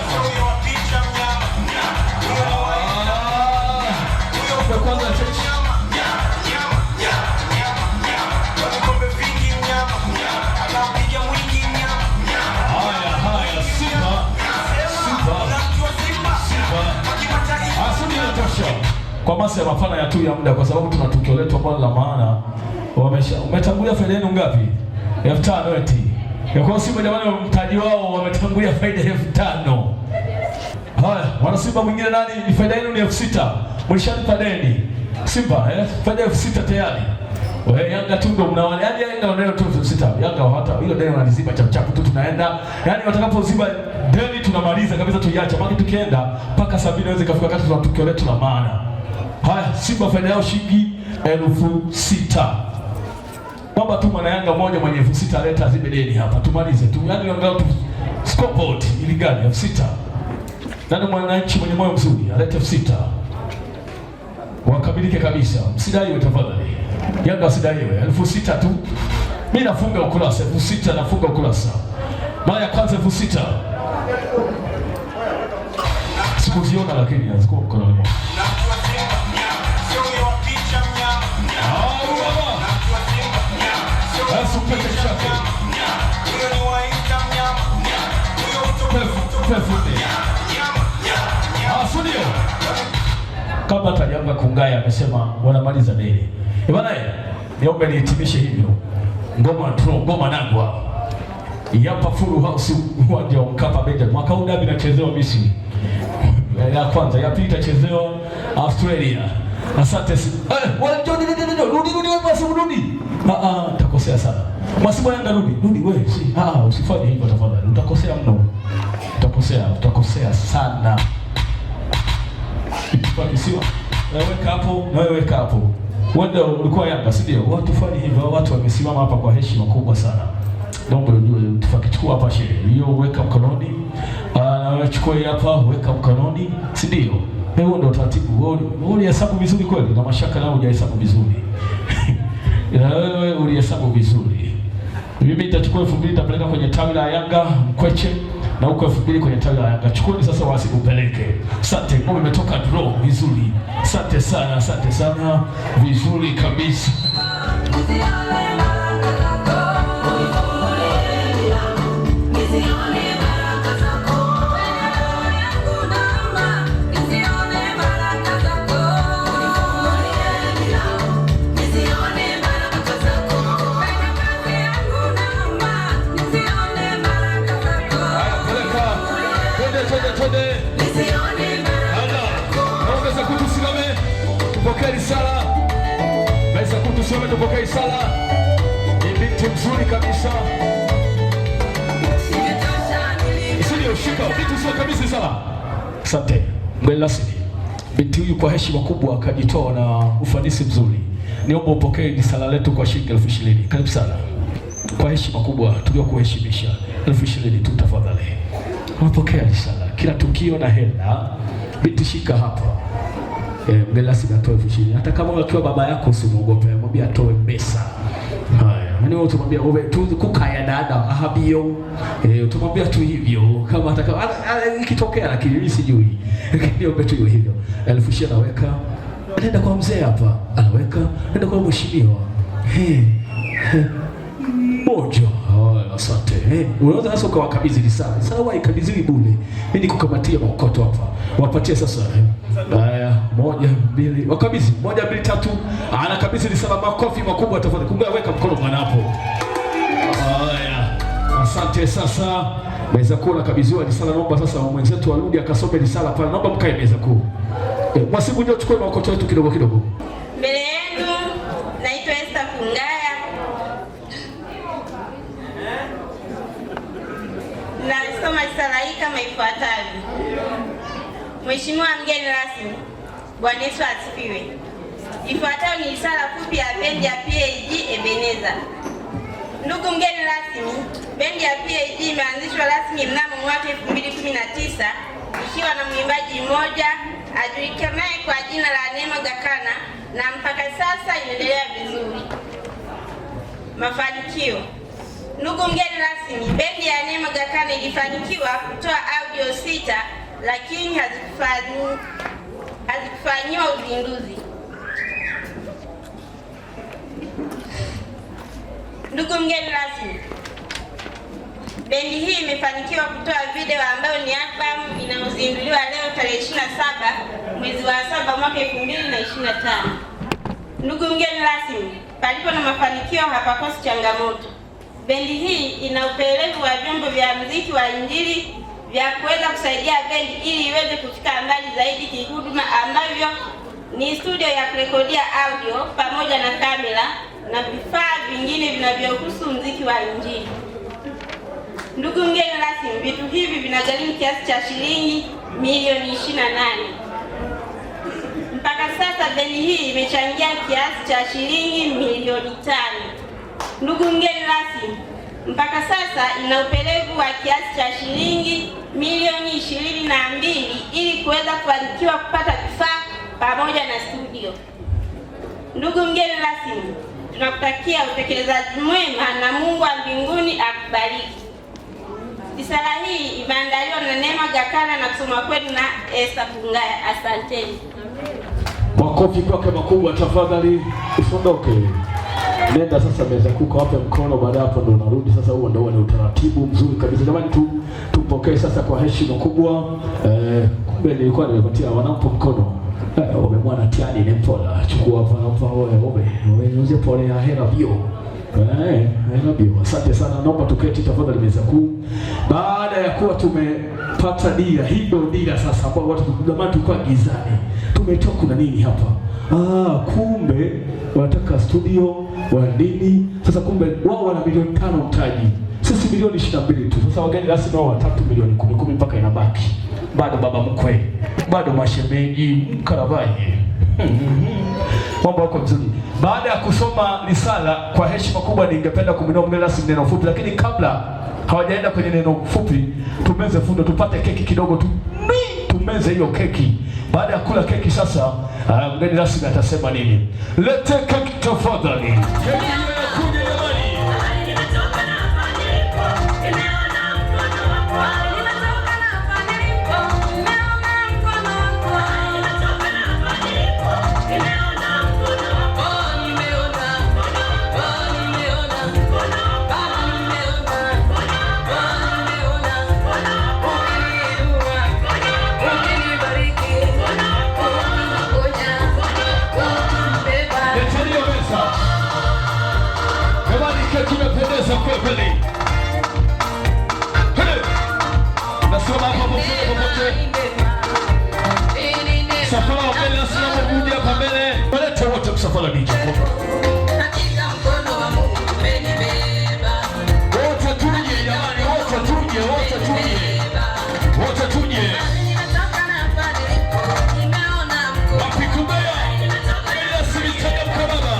Kwa kwanza chechi. Haya haya, Simba. Simba. Simba. Asante, inatosha. Kwa masa ya mapana ya tu ya muda, kwa sababu tuna tukio letu ambalo la maana. Umetangulia faida yenu ngapi? 5,000 eti. Ya kwa Simba jamani, mtaji wao wametangulia faida 5,000. Haya, wana Simba mwingine nani? Ni faida yenu ni 6,000. Mlishalipa deni. Simba faida 6,000 tayari. Wewe Yanga tu ndio mnaona. Yaani Yanga wanayo tu 6,000. Yanga hata hilo deni wanaliziba chap chap tu tunaenda. Yaani watakapoziba deni tunamaliza kabisa tuiache. Maana tukienda mpaka 70 inaweza ikafika kati tuna tukio letu la maana. Haya, Simba faida yao shilingi 6,000. Naomba tu mwana Yanga mmoja mwenye 6,000 aleta azibe deni hapa. Tumalize tu. Yaani angalau tu scoreboard ili gani 6,000. Nani mwananchi mwenye moyo mzuri alete 6,000. Wakamilike kabisa. Msidaiwe tafadhali. Yanga wasidaiwe. 6,000 tu. Mimi nafunga ukurasa 6,000, nafunga ukurasa. Mara ya kwanza 6,000. Sikuziona lakini hazikuwa mkononi mwangu. Kama Talianga Kungaya amesema wanamaliza deni. Bwana, niombe nihitimishe hivyo. Ngoma draw, ngoma nagwa. Yapa Full House uwanja wa Mkapa Benjamin. Mwaka huu dabi inachezewa Misri. Ya kwanza, ya pili itachezewa Australia. Asante. Wewe rudi rudi wewe basi rudi. Utakosea sana. Mwasibu Yanga rudi. Rudi wewe. Si. Usifanye hivyo tafadhali. Utakosea mno. Utakosea sana. Kwa kisiwa. Weka hapo, na wewe weka hapo. Wewe ulikuwa Yanga, si ndio? Watu fanye hivyo, watu wamesimama hapa kwa heshima kubwa sana. Naomba ujue tufakichukua hapa sherehe. Hiyo weka mkononi. Na wewe chukua hapa, weka mkononi, si ndio? Huo ndio utaratibu. Wewe ulihesabu vizuri kweli? Na mashaka nao hujahesabu vizuri. Na wewe ulihesabu vizuri. Mimi nitachukua 2000 nitapeleka kwenye tawi la Yanga Mkweche. na huko 2000 kwenye tawi la Yanga. Chukueni sasa wasikupeleke. Asante, ngoma imetoka draw vizuri. Asante sana, asante sana, vizuri kabisa. Haya, peleka. Twende, twende, twende. Haya, naomba meza kuu tusimame, tupokee risala. Meza kuu tusimame, tupokee risala. Ni binti mzuri kabisa. Sio shika, binti sio kabisa risala. Asante. Mgeni rasmi. Binti huyu kwa heshima kubwa akajitoa na ufanisi mzuri. Niomba upokee risala letu kwa shilingi 20,000. Karibu sana. Kwa heshima kubwa tuliokuheshimisha, 20,000 tu tafadhali. Unapokea risala kila tukio na hela. Binti shika hapa. Mgeni rasmi atoe 20,000. Hata kama akiwa baba yako usimwogope, mwambie atoe pesa. Haya, yaani wewe utamwambia wewe tu kukaya dada ahabio. Utamwambia tu hivyo kama hata kama ikitokea, lakini mimi sijui. Lakini ombe tu hivyo. 20,000 anaweka. Anaenda kwa mzee hapa, anaweka, anaenda kwa mheshimiwa. He. He. Moja. Haya, asante. Unaweza sasa ukawakabidhi risala. Risala huwa haikabidhiwi bure. Mimi nikukamatia maokoto hapa. Wapatie sasa. Haya, 1 2, wakabidhi. 1 2 3. Anakabidhi risala, makofi makubwa tafadhali. Kumbe weka mkono mwana hapo. Haya. Asante sasa. Meza kuu nakabidhiwa risala, naomba sasa mwenzetu arudi akasome risala pale. Naomba mkae meza kuu. Mwasibu ndio chukue maokoto yetu kidogo kidogo. Mbele yenu naitwa Esther Kungaya. Nasoma risala hii kama ifuatavyo. Mheshimiwa mgeni rasmi, Bwana Yesu asifiwe. Ifuatayo ni risala fupi ya bendi ya PAG Ebeneza. Ndugu mgeni rasmi, bendi ya PAG imeanzishwa rasmi mnamo mwaka 2019 ikiwa na mwimbaji mmoja ajulikanaye kwa jina la Neema Gakana na mpaka sasa inaendelea vizuri. Mafanikio. Ndugu mgeni rasmi, bendi ya Neema Gakana ilifanikiwa kutoa audio 6 lakini hazikufanyiwa uzinduzi. Ndugu mgeni rasmi, bendi hii imefanikiwa kutoa video ambayo ni album inayozinduliwa leo tarehe 27 mwezi wa 7 mwaka 2025. Ndugu mgeni rasmi, palipo na mafanikio hapakosi changamoto. Bendi hii ina upelelezi wa vyombo vya muziki wa Injili vya kuweza kusaidia bendi ili iweze kufika mbali zaidi kihuduma, ambavyo ni studio ya kurekodia audio pamoja na kamera na vifaa vingine vinavyohusu muziki wa Injili. Ndugu mgeni rasmi, vitu hivi vinagharimu kiasi cha shilingi milioni 28. Mpaka sasa bendi hii imechangia kiasi cha shilingi milioni 5. Ndugu mgeni rasmi, mpaka sasa ina upelevu wa kiasi cha shilingi milioni 22 ili kuweza kufanikiwa kupata vifaa pamoja na studio. Ndugu mgeni rasmi, tunakutakia utekelezaji mwema na Mungu wa mbinguni akubariki. Risala hii imeandaliwa na Neema Gakana na kusoma kwenu na Esther Kungaya. Asanteni. Makofi kwake makubwa tafadhali, usiondoke. Nenda sasa meza kuu kawape mkono, baada hapo ndo unarudi sasa. Huo ndo ni utaratibu mzuri kabisa. Jamani, tupokee sasa kwa heshima kubwa. Kumbe nilikuwa nimepatia wanampa mkono. Wamemwana tiani ni mpola. Chukua hapa nampa wewe, wewe. Wewe pole ya hela bio. Hela bio. Asante sana. Naomba tuketi tafadhali meza kuu. Baada ya kuwa tumepata dira, hii ndio dira sasa kwa watu jamani, tulikuwa gizani. Tumetoka kuna nini hapa? Kumbe wanataka studio, wana nini? Sasa kumbe wao wana milioni 5 mtaji. Sisi milioni 22 tu. Sasa wageni rasmi wao watatu milioni 10 10 mpaka inabaki. Bado baba mkwe, bado mashemeji, mkarabai. Mambo yako vizuri. Baada ya kusoma risala kwa heshima kubwa, ningependa kumwinua mgeni rasmi neno fupi, lakini kabla hawajaenda kwenye neno fupi, tumeze fundo, tupate keki kidogo tu. Tumeze hiyo keki. Baada ya kula keki sasa, mgeni rasmi atasema nini? Lete keki tafadhali. Keki inakuja jamani. Keki imependeza kweli. Nasema hapa popote popote. Msafara wa mbele nasimama mmoja hapa mbele. Walete wote msafara DJ. Wote tuje jamani, wote tuje, wote tuje. Wote tuje. Wapi Kubea? Bila simichangamka baba.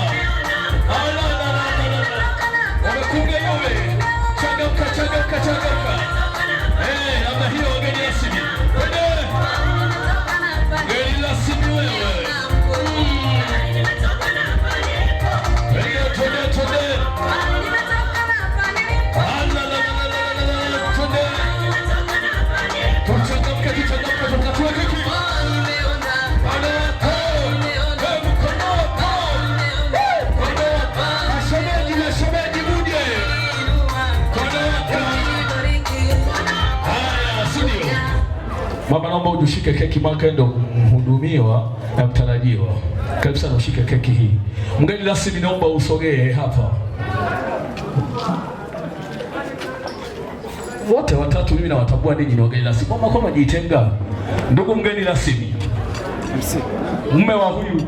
Ala la la la la. Wamekunga yule. Changamka, changamka, changamka. Eh, namna hiyo wageni rasmi. Twende. Mgeni rasmi wewe. Twende, twende, twende. Ala la la la la la la. Twende. Tuchangamke, tuchangamke, tukatue keki. Ala, hey, mkono wako. Mkono wako. Mashemeji, mashemeji muje. Mkono wako. Haya, studio. Mama, naomba uje ushike keki, maana ndo mhudumiwa na mtarajiwa. Karibu sana ushike keki hii. Mgeni rasmi, naomba usogee hapa. Wote watatu mimi nawatambua ninyi ni wageni rasmi. Mama, kwa unajitenga? Ndugu mgeni rasmi, mume wa huyu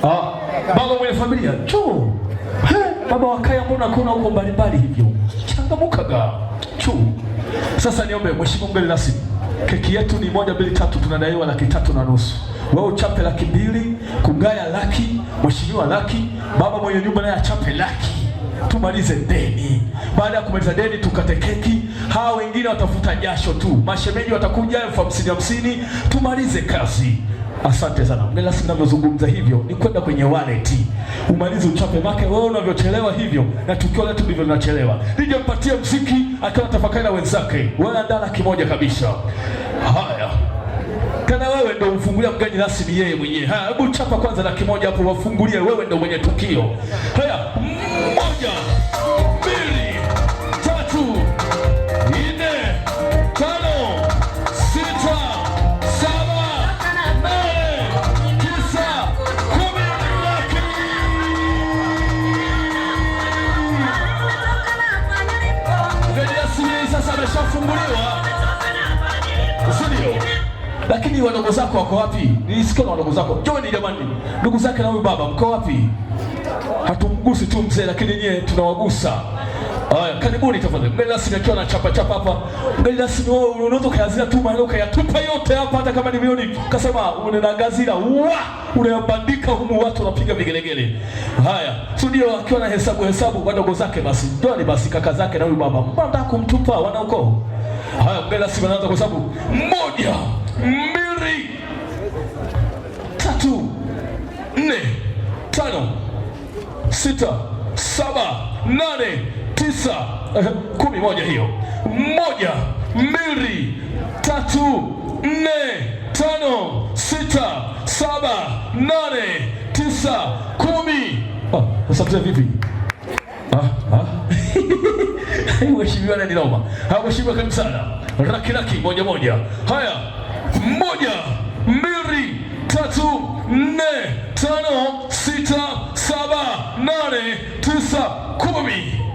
baba mwenye familia, njoo. Baba wa kaya, mbona kuna huko mbalimbali hivyo? Changamukaga. Chu. Sasa niombe mheshimiwa mgeni rasmi, keki yetu ni 1 2 3, tunadaiwa 350,000. Wewe uchape 200,000, Kugaya 100,000, mheshimiwa 100,000, baba mwenye nyumba naye achape 100,000. Tumalize deni. Baada ya kumaliza deni tukate keki. Hawa wengine watafuta jasho tu. Mashemeji watakuja 50,000 50, tumalize kazi. Asante sana. Mgeni rasmi, ninavyozungumza hivyo ni kwenda kwenye wallet. Umalize uchape make wewe unavyochelewa hivyo na tukio letu ndivyo linachelewa. Nije mpatie mziki akiwa tafakari na wenzake. Wewe andaa 100,000 kabisa. Haya. Tena wewe ndio umfungulia mgeni rasmi yeye mwenyewe. Haya, hebu chapa kwanza 100,000 hapo wafungulie, wewe ndio mwenye tukio. Haya, 1 2 3 4 5 6 7 8 9 10. Laki. Mgeni rasmi sasa ameshafunguliwa. Studio. Lakini wadogo zako wako wapi? Nilisikia na wadogo zako. Njoni jamani. Ndugu zake na huyu baba mko wapi? Hatumgusi tu mzee, lakini nyie tunawagusa. Haya, karibuni tafadhali. Mgeni rasmi akiwa na chapa chapa hapa. Mgeni rasmi wewe unaweza ukayazia tu maneno ukayatupa yote hapa, hata kama ni milioni kasema unanagazira. Wa! Unayabandika humu watu wanapiga vigelegele. Haya, studio akiwa na hesabu hesabu wadogo zake basi. Njoni basi kaka zake na huyu baba. Mbona unataka kumtupa wana ukoo? Haya, mgeni rasmi anaanza kwa sababu 1 2 3 4 5 6 7 8 9 10. Moja hiyo. 1 2 3 4 5 6 7 8 9 10. Sasa mzee vipi? Mheshimiwa nani noma? Mheshimiwa karibu sana. Raki raki moja moja. Haya. 1 2 3 4 5 6 7 8 9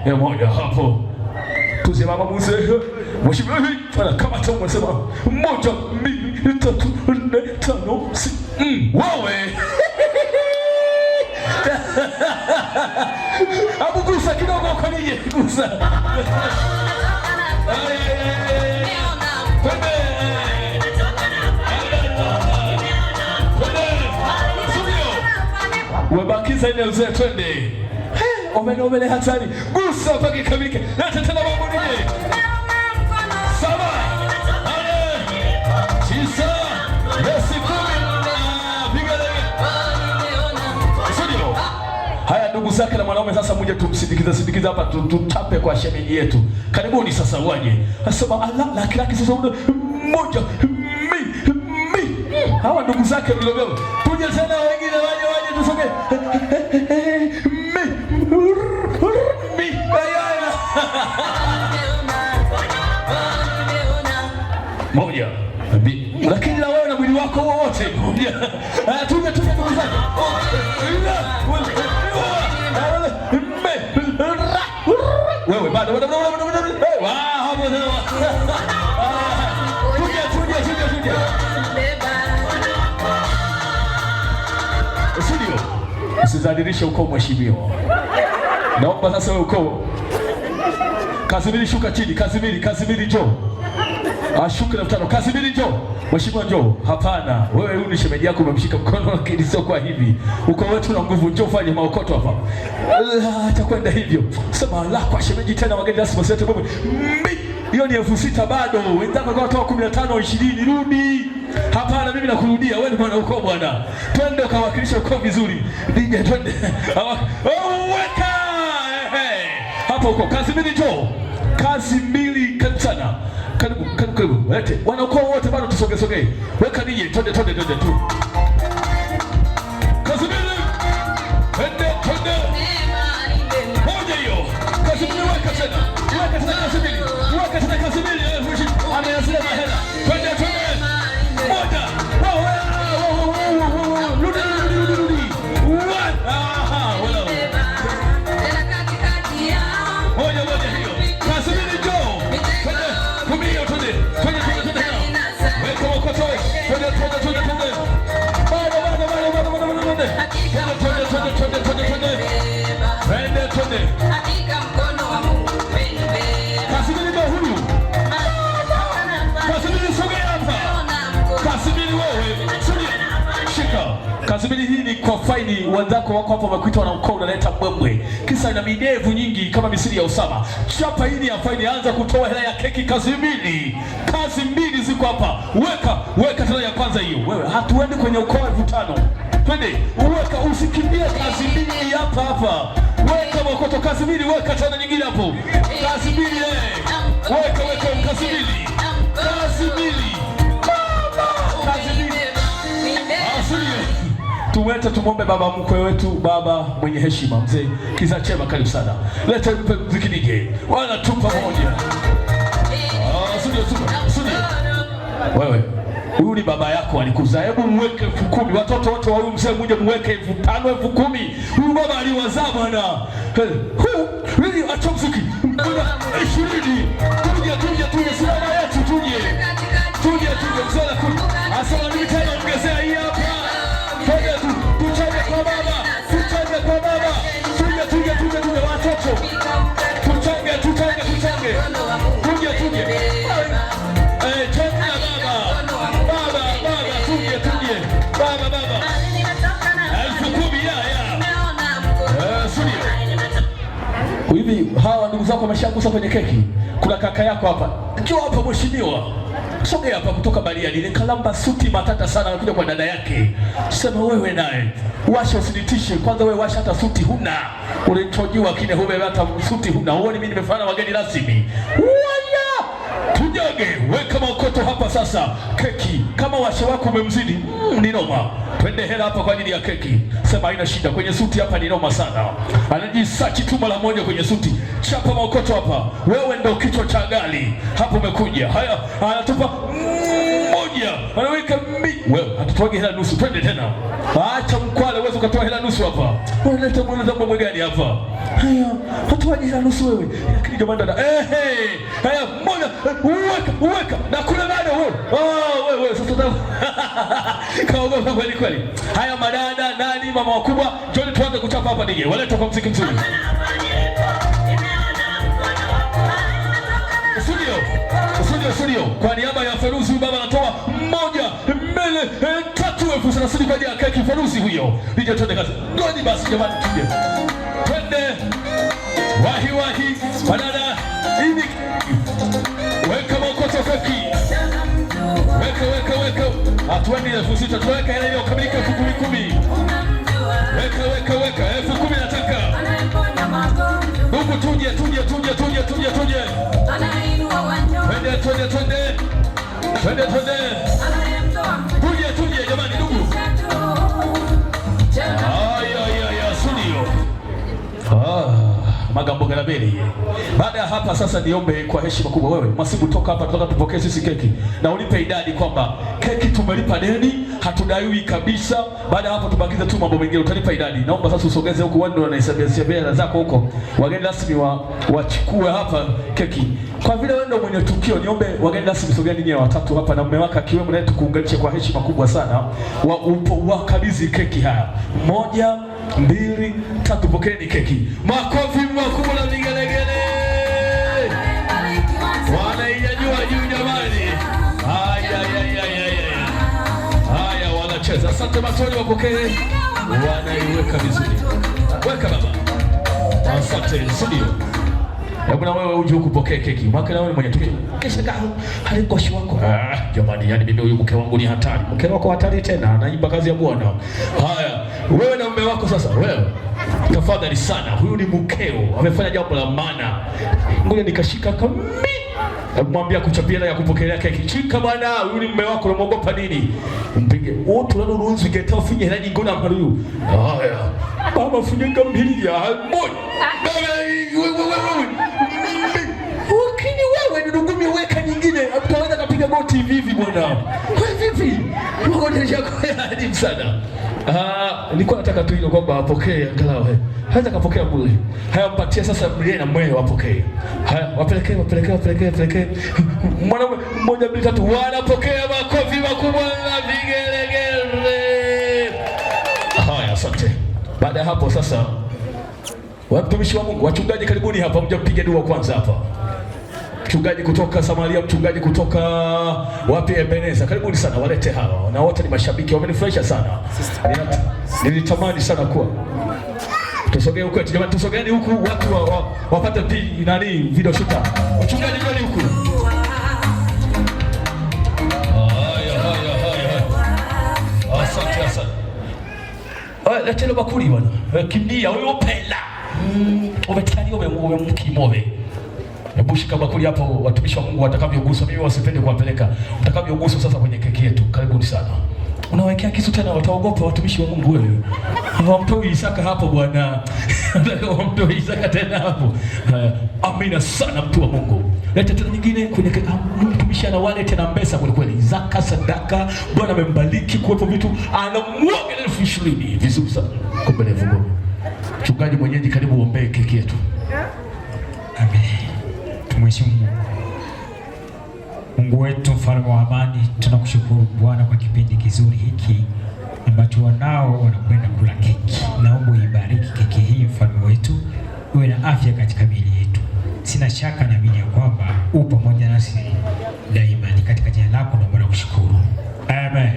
10. Moja hapo. Tuzie mama mzee. Mheshimiwa kama tu unasema 1 2 3 4 5 6. Wewe. Hebu gusa kidogo kwa nini? Gusa. Wabakiza ile uzee, twende. Omene omene hatari. Gusa mpaka ikamilike. Leta tena mambo nini? 7 8 9 10. Piga lege. Studio. Haya, ndugu zake na mwanaume sasa muje tumsindikize sindikize hapa, tutape kwa shemeji yetu. Karibuni sasa waje. Nasema ala laki laki sasa 1 mi mi. Hawa ndugu zake mlobeo. Tuje tena wengine waje waje tusonge. Mi mi. Haya. 1 2. Lakini na wewe na mwili wako wote. Haya, tuje tuje ndugu zake. Bado bado bado bado. Hey, hapo sasa. Tuje tuje tuje tuje. Studio. Usizadilishe ukoo mheshimiwa. Naomba sasa wewe ukoo. Kazimiri shuka chini, Kazimiri, Kazimiri njoo. Ashuke 5,000. Kazimiri njoo. Mheshimiwa njoo. Hapana, wewe huyu ni shemeji yako umemshika mkono lakini sio kwa hivi. Ukoo wetu na nguvu, njoo fanye maokoto hapa. Acha kwenda hivyo. Sema la kwa shemeji tena wageni rasmi wasilete bombe. Hiyo ni 6,000 bado. Wenzako kwa watoa 15 20 rudi. Hapana, mimi nakurudia. Wewe ni mwana ukoo bwana. Twende ukawakilisha ukoo vizuri. DJ twende. Weka. Hapo uko. Kazimiri njoo. Kazi mbili karibu sana. Karibu karibu karibu. Lete. Wana ukoo wote bado tusoge soge. Weka DJ twende twende twende tu. Kazimiri. Twende twende. Moja hiyo. Kazimiri weka tena. Weka tena Kazimiri. Weka tena Kazimiri. Ameanzia mahela. Twende twende. Moja. Rudi rudi rudi rudi. One. Aha, wala. Moja moja hiyo. Kazimiri njoo. Twende. 10 hiyo twende. Twende twende twende hela. Weka makoto. Twende twende twende twende. Bado bado bado bado bado bado twende. Twende twende twende twende twende. Twende twende. Hakika mkono wa Mungu umenibeba. Kazimiri ndio huyu. Kazimiri sogea hapa. Kazimiri wewe. Suria. Shika. Kazimiri hii ni kwa faini wenzako wako hapo wamekuita na ukoo unaleta mbwembwe. Kisa ina midevu nyingi kama misiri ya Osama. Chapa hii ni ya faini, anza kutoa hela ya keki Kazimiri. Kazi mbili ziko hapa. Weka, weka tena ya kwanza hiyo. Wewe hatuendi kwenye ukoo 5,000. Twende, weka usikimbie Kazimiri hapa hapa. Weka makoto Kazimiri, weka tena nyingine hapo. Kazimiri eh. Weka weka Kazimiri. Kazimiri. Baba Kazimiri. Asilie. Tumwete tumwombe baba mkwe wetu, baba mwenye heshima, mzee Kizachema, karibu sana. Leta mpe mziki DJ. Wana tupa moja. Studio studio. Wewe huyu ni baba yako alikuzaa. Hebu muweke 10,000. Watoto wote wa huyu mzee muje muweke 5,000 10,000. Huyu baba aliwazaa bwana. Really acha mziki. 20. Tuje tuje tuje simama yetu tuje. Tuje tuje mzee anakuja. Asema mimi tena ongezea hii hapa. Twende tu, tucheze kwa baba, tucheze kwa baba. Tuje tuje tuje tuje watoto. Tuchange tuchange tuchange. Tuje tuje. Changa baba. Baba baba tuje tuje. Baba baba. 10,000 ya ya. Studio. Hivi hawa ndugu zako wameshagusa kwenye keki? Kuna kaka yako hapa. Njoo hapa mheshimiwa. Sogea hapa kutoka Bariadi. Ni kalamba suti matata sana anakuja kwa dada yake. Sema wewe naye. Washa usinitishe. Kwanza wewe washa hata suti huna. Ulichojiwa kine hume hata suti huna. Huoni mimi nimefanya wageni rasmi. Waya! Tujoge, weka maokoto hapa sasa. Keki kama washa wako umemzidi, ni noma. Twende hela hapa kwa ajili ya keki. Sema haina shida. Kwenye suti hapa ni noma sana. Anajisachi tu mara moja kwenye suti. Chapa maokoto hapa. Wewe ndio kichwa cha gari. Hapo umekuja. Haya, anatupa moja. Anaweka mbili. Wewe hatutoagi hela nusu. Twende tena. Acha mkwale, uweze ukatoa hela nusu hapa. Unaleta mbona mambo gani hapa? Haya, hatuaji hela nusu wewe. Lakini jamani dada. Haya, moja, weka, weka. Na kule bado wewe. Oh, wewe sasa kaogopa kweli kweli. Haya madada, nani mama wakubwa, njoo tuanze kuchapa hapa DJ. Waleta kwa muziki mzuri. Studio. Studio studio. Kwa niaba ya Feruzi baba anatoa 1 2 3 30,000 kwa ajili ya keki Feruzi huyo. DJ twende kazi. Ngoni basi jamani tuje. Twende. Wahi wahi. Badada. Hivi weka makoto keki. Weka weka weka. Hatuendi 6,000 tuweka hela hiyo kamilika 10,000. Weka weka weka 10,000 nataka. Ndugu tuje tuje tuje tuje tuje tuje. Twende twende twende. Twende twende. Tuje tuje jamani ndugu. Ay ay ay studio. Magambo Garabeli. Baada ya hapa sasa, niombe kwa heshima kubwa, wewe Masibu, toka hapa, tunataka tupokee sisi keki na ulipe idadi kwamba keki tumelipa deni, hatudaiwi kabisa. Baada ya hapo tubakize tu mambo mengine, utalipa idadi. Naomba sasa usogeze huku, wewe ndio unahesabia hela zako huko, wageni rasmi wachukue hapa keki. Kwa vile wewe ndio mwenye tukio, niombe wageni rasmi sogeni nyinyi watatu hapa na mume wako akiwemo, naye tukuunganishe kwa heshima kubwa sana, wakabidhi keki haya. 1, 2, 3, pokeeni keki. Makofi makubwa na vigelegele. Wanainyanyua juu jamani. Haya, haya, haya. Haya, wanacheza. Asante Matoni, wapokee. Wanaiweka vizuri. Weka baba. Asante, studio. Hebu na wewe uje huku pokee keki. Mwaka na wewe mwenye tukio. Kesha kahu halingoshi wako. Ah, jamani, yani mimi huyu mke wangu ni hatari. Mke wako hatari tena, anaimba kazi ya Bwana. Haya, wewe na mume wako sasa, wewe. Tafadhali sana, huyu ni mkeo. Amefanya jambo la maana. Ngoja nikashika kami. Hebu mwambie kuchapia ya kupokelea keki. Chika bwana, huyu ni mume wako, unamuogopa nini? Umpige. Wote unalo geta ufinye hela nyingine hapa huyu. Haya. Baba funyika mbili ya moja. Baba wewe. Ukini wewe ndugu weka nyingine. Utaweza kapiga goti hivi hivi bwana. Wewe vipi? Goti yako ya adimu sana. Nilikuwa nataka tu hilo kwamba apokee angalau. Haweza kapokea bure. Haya, mpatie sasa mlie na mwewe wapokee. Haya, wapelekee. Mwanaume 1, 2, 3 wanapokea makofi makubwa na vigelegele. Haya, asante. Baada ya hapo sasa, watumishi wa Mungu, wachungaji karibuni hapa, mje mpige dua kwanza hapa. Mchungaji kutoka Samaria, mchungaji kutoka wapi, Ebeneza, karibuni sana, walete hawa. Na wote ni mashabiki, wamenifurahisha sana. Nilitamani sana kuwa tusogee huku jamani, tusogeeni huku watu wapate nani video shooter. Mchungaji njoo huku. Haya. Asante asante. Leteni bakuli bwana. Kimbia wewe pela. Umetani wewe mkimobe. Hebu shika bakuli hapo, watumishi wa Mungu watakavyoguswa. Mimi wasipende kuwapeleka. Mtakavyoguswa sasa kwenye keki yetu. Karibuni sana. Unawekea kisu tena, wataogopa watumishi wa Mungu wewe. Hawamtoi Isaka hapo bwana. Hawamtoi Isaka tena hapo. Haya, amina sana mtu wa Mungu. Leta tena nyingine kwenye mtumishi ana wale tena mbesa kweli kweli. Zaka, sadaka, Bwana amembariki kuwepo vitu, anamwaga 20,000. Vizuri sana. Kumbe levu. Mchungaji mwenyeji, karibu uombee keki yetu. Amen. Tumheshimu Mungu. Mungu wetu mfalme wa amani, tunakushukuru Bwana kwa kipindi kizuri hiki ambacho wanao wanakwenda kula keki. Naomba uibariki keki hii mfalme wetu, uwe na afya katika miili yetu. Sina shaka naamini ya kwamba upo pamoja nasi daima. Ni katika jina lako naomba na kushukuru. Amen.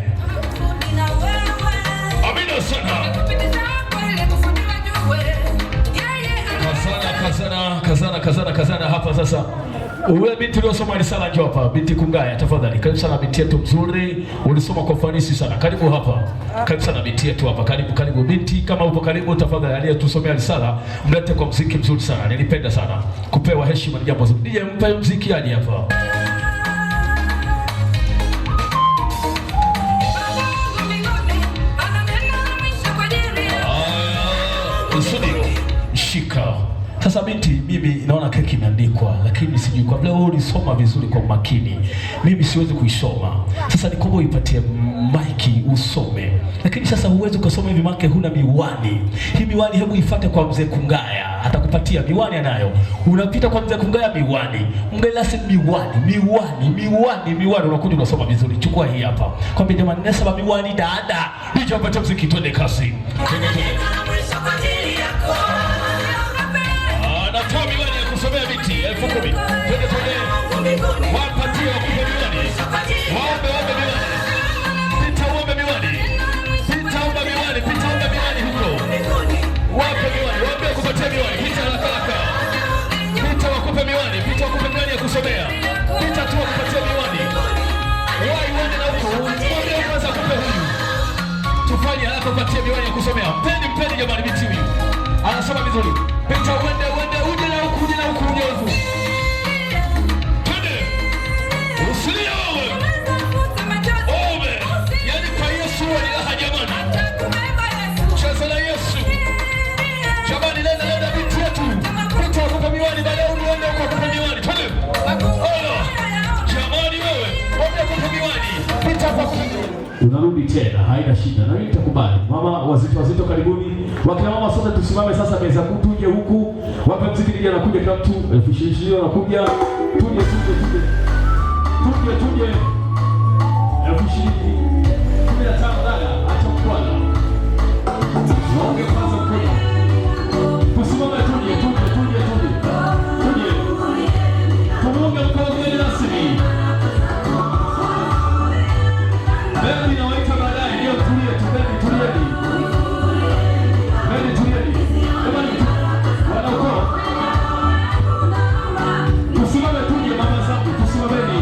Amina sana. Kazana hapa sasa. Ule binti uliosoma risala njoo hapa, binti Kungaya tafadhali. Karibu sana binti yetu mzuri, ulisoma kwa ufanisi sana. Karibu hapa. Karibu sana binti yetu hapa. Karibu karibu binti, kama upo karibu tafadhali, aliyetusomea risala mlete kwa muziki mzuri sana. Nilipenda sana. Kupewa heshima ni jambo zuri. DJ mpe muziki aje hapa. Shika. Sasa binti, mimi naona keki imeandikwa, lakini sijui kwa vile wewe ulisoma vizuri kwa makini, mimi siwezi kuisoma. Sasa nikomba uipatie maiki usome. Lakini sasa huwezi ukasoma hivi make huna miwani. Hii miwani hebu ifuate kwa mzee Kungaya, atakupatia miwani anayo. Unapita kwa mzee Kungaya miwani. Mgelasi miwani, miwani, miwani, miwani, unakuja unasoma vizuri. Chukua hii hapa. Kwambia jamani, nasema miwani dada. Ndicho ambacho mziki, twende kasi. Twende twende. Anatoa miwani ya kusomea binti 10,000. Twende twende. Wapatie wakupe miwani. Waombe waombe miwani. Pita uombe miwani. Pita omba miwani, pita omba miwani huko. Wape miwani, waombe wakupatie miwani. Pita haraka haraka. Pita wakupe miwani, pita wakupe miwani ya kusomea. Pita tu wakupatie miwani. Wai uende na huko. Mwambie kwanza akupe huyu. Tufanye haraka upatie miwani ya kusomea. Mpeni mpeni jamani binti huyu. Anasoma vizuri. Pita uende uende uje na huku uje na huku uje huku. Twende. Usilie wewe. Ome. Yaani kwa Yesu ni raha jamani. Cheza na Yesu. Jamani nenda nenda binti yetu. Binti Tunarudi tena, haina shida. Na mimi nitakubali. Mama wazito wazito, karibuni. Wakina mama sote tusimame sasa, meza kuu tuje huku. Wape mziki DJ anakuja, kila mtu 20,000 anakuja. Tuje tuje tuje. Tuje tuje. 20,000. 15 dada, acha mkwala. Waunge kwanza mkono. Tusimame tuje tuje tuje tuje. Tuje. Tumuunge mkono mgeni rasmi. Bendi nawaita baadaye, ndio tulie tu, bendi tulieni. Bendi tulieni. Jamani, wanaukoo. Tusimame tuje, mama zangu, tusimameni.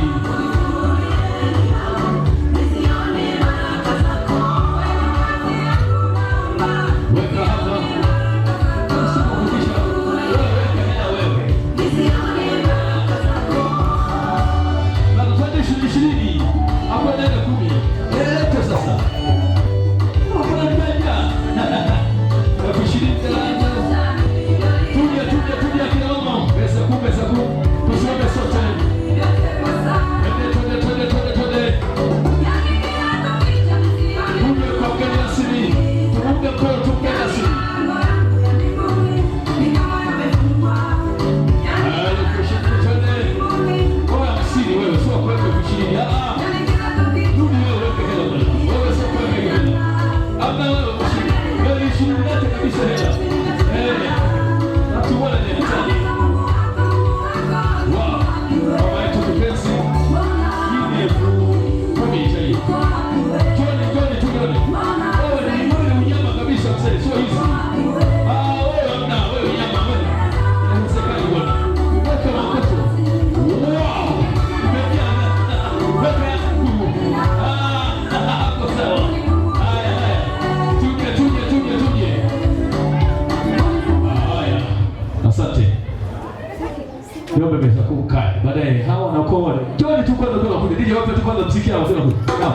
Weka hapa. Usipofundisha, wewe weka hela wewe. Na twende 20 20. Hapo nenda 10. Lete sasa. Hakuna mjanja. 20,000 tena. Tuje tuje tuje akina mama. Pesa kuu, pesa kuu. Tusimame sote. Twende twende twende twende twende. Tuje kwa mgeni rasmi. Tumuunge mkono tu mgeni rasmi. Haya, 20,000 twende. Wewe 50 wewe, sio kuweka 20,000. Ah. Rudi wewe weke hela bwana. Wewe sio kuweka hela. Hapa wewe 20. Wewe 20 lete kabisa hela. Eh. Watu wale ni hatari. Wow. Mama yetu kipenzi. Hii ni 10,000 hii. Twende twende twende. Wewe ni unyama kabisa mzee, sio hizi. Ah, wewe hamna, wewe unyama wewe. Inawezekana bwana. Weka makoto. Wow. Imejaa. Weka yangu. Ah, hapo sawa. Haya haya. Tuje tuje tuje tuje. Haya. Asante. Niombe meza kuu kae. Baadaye hawa wanakuwa wale. Njoni tu kwanza kwa kundi. DJ wape tu kwanza mziki hao tena kundi. Naam.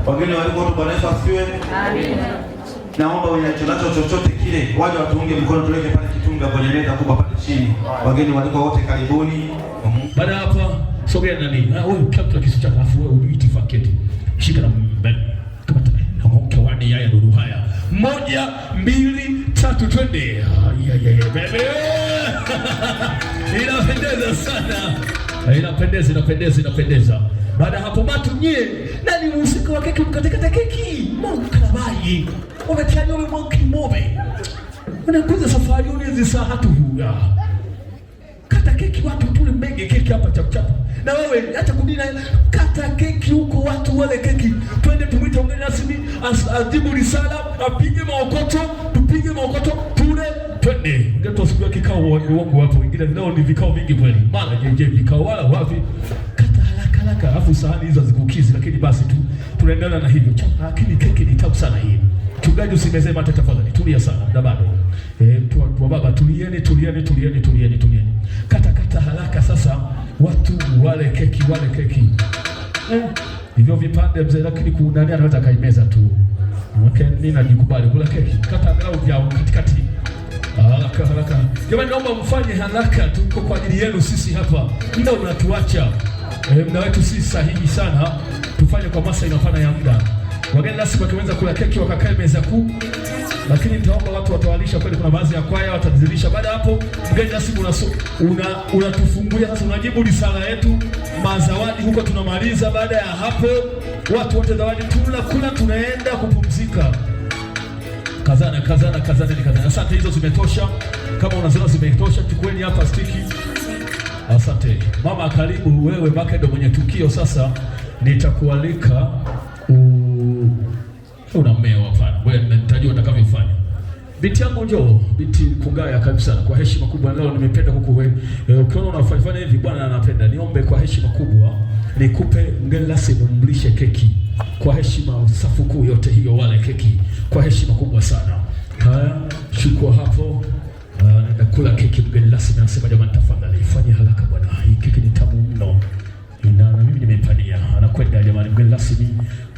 Wageni waalikwa wote, Bwana Yesu asifiwe. Naomba wenye nacho chochote kile waje watuunge mkono, tuweke pale kitunga kwenye meza kubwa pale chini. Wageni waalikwa wote karibuni. Baada ya hapa sogea nani? Ah, wewe kila mtu na kisu chake, alafu wewe hujui itifaki. Shika na mbele. Kama na mke wani yaya nuru haya. 1 2 3 twende. Ya ya ya bebe. Inapendeza sana. Inapendeza, inapendeza, inapendeza. Baada ya hapo matu nyie, nani mhusika wa keki mkatekata keki? Mungu kalabai. Unatia yule mwanki mobe. Unakuza safari unezi saa hatu huya. Kata keki watu tule mbege keki hapa chap chap. Na wewe acha kudina, kata keki huko watu wale keki. Twende tumwite mgeni rasmi, ajibu risala, apige maokoto, tupige maokoto, tule, twende. Ndio siku ya kikao uongo wapo wengine leo ni vikao vingi kweli. Mara je vikao wala wapi? Kata haraka haraka, alafu sahani hizo hazikukizi, lakini basi tu tunaendelea na hivyo. Lakini keki ni tamu sana hii. Mchungaji usimezee mate tafadhali, tulia sana, muda bado. Mtu wa baba tulieni, tulieni, tulieni, tulieni, tulieni. Kata kata haraka sasa, watu wale keki, wale keki. Hivyo vipande mzee, lakini kuna nani anaweza kaimeza tu. Okay, mimi najikubali kula keki. Kata angalau vya katikati. Haraka haraka. Jamani, naomba mfanye haraka, tuko kwa ajili yenu sisi hapa. Muda unatuacha. Muda wetu si sahihi sana. Tufanye kwa maslahi mapana ya muda. Wageni rasmi wakiweza kula keki wakakae meza kuu. Lakini nitaomba watu watawalisha kweli, kuna baadhi ya kwaya watadhihirisha. Baada hapo mgeni rasmi unatufungulia sasa, unajibu risala yetu, mazawadi huko tunamaliza. Baada ya hapo watu wote zawadi tunakula, tunaenda kupumzika. Kazana, kazana, kazana, kazana. Asante, hizo zimetosha. Kama unaziona zimetosha, chukueni hapa stiki. Asante mama, karibu wewe, maka ndo mwenye tukio sasa. Nitakualika una mmeo hapana, wewe nitajua utakavyofanya. Binti yangu njoo, binti Kungaya, karibu sana. Kwa heshima kubwa leo nimependa huku wewe. Ukiona unafanya hivi bwana anapenda. Niombe kwa heshima kubwa nikupe mgeni rasmi umlishe keki. Kwa heshima safu kuu yote hiyo wale keki. Kwa heshima kubwa sana. Haya, chukua hapo. Naenda kula keki mgeni rasmi anasema jamani tafadhali fanye haraka bwana. Hii keki ni tamu mno. Na mimi nimepania. Anakwenda jamani mgeni rasmi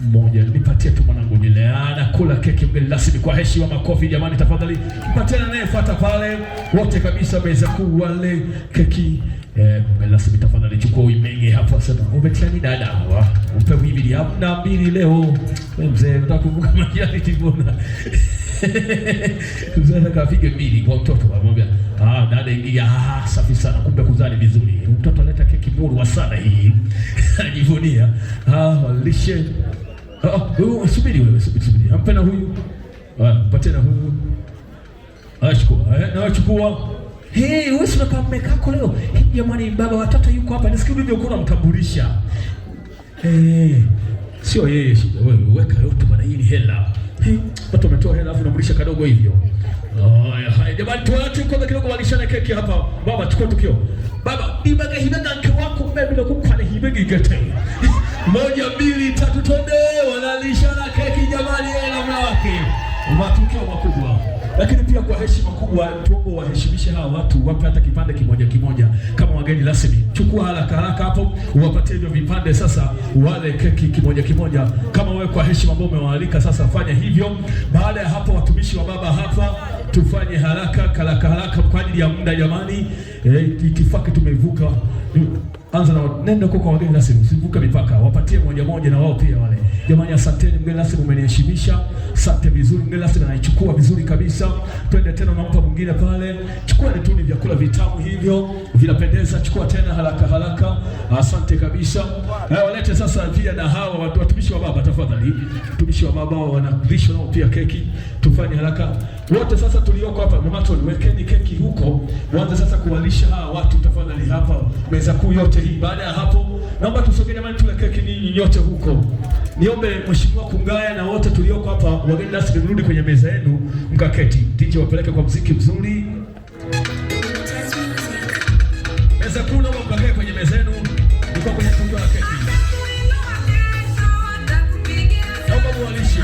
mmoja. Nipatie tu mwanangu nile. Anakula keki mgeni rasmi kwa heshima, makofi jamani tafadhali. Mpatie anayefuata pale. Wote kabisa meza kuu wale keki. Mgeni rasmi tafadhali chukua uimenge hapo, sema umetia nini dada? Wa, upe hivi hamna mbili leo. Wewe mzee unataka kuvuka majani mbona? Mzee anataka afike mbili kwa mtoto, anamwambia ah, dada ingia, ah, safi sana, kumbe kuzani vizuri. Mtoto aleta keki murwa sana hii. Anajivunia. Ah, walishe. Ah, wewe subiri, wewe subiri, subiri. Ampe na huyu. Ah, mpatie na huyu. Ah, chukua. Eh, na chukua. Hey, wewe si unakaa mmekako leo? Hey, jamani baba watoto yuko hapa. Nisikie ulivyokuwa unamtambulisha. Eh, sio yeye shida. Wewe weka yote bwana, hii ni hela. Hey, watu wametoa hela afu unamlisha kadogo hivyo. Haya, haya jamani, tuache kwanza kidogo walishane keki hapa. Baba chukua tukio. Baba, ibaga hibaga mke wako mimi na kukwale hibaga igete. 1 2 3 twende, wanalishana keki jamani, yeye na mume wake. Matukio makubwa. Lakini pia kwa heshima kubwa tuombe waheshimishe hawa watu, wape hata kipande kimoja kimoja kama wageni rasmi. Chukua haraka haraka hapo uwapatie hivyo vipande sasa, wale keki kimoja kimoja. Kama wewe kwa heshima ambayo umewaalika sasa, fanya hivyo. Baada ya hapo, watumishi wa baba hapa tufanye haraka haraka haraka kwa ajili ya muda jamani. Itifaki tumeivuka. Anza na nenda kwa wageni rasmi, usivuke mipaka, wapatie moja moja na wao pia wale. Jamani, asanteni mgeni rasmi, umeniheshimisha. Asante vizuri, mgeni rasmi anaichukua vizuri kabisa. Twende tena, unampa mwingine pale. Chukua tu, ni vyakula vitamu hivyo, vinapendeza. Chukua tena haraka haraka. Asante kabisa. Walete sasa pia na hawa watumishi wa baba tafadhali. Watumishi wa baba wanalishwa nao pia keki. Tufanye haraka. Wote sasa tulioko hapa, mama Tony, wekeni keki huko. Mwanze sasa kuwalisha hawa watu tafadhali hapa meza kuu yote hii. Baada ya hapo, naomba tusogee jamani, tule keki ninyi nyote huko. Niombe Mheshimiwa Kungaya na wote tulioko hapa wageni rasmi mrudi kwenye meza yenu mkaketi. DJ wapeleke kwa muziki mzuri. Meza kuu naomba mkakae kwenye meza yenu. Niko kwenye tukio la keki. Naomba muwalishe.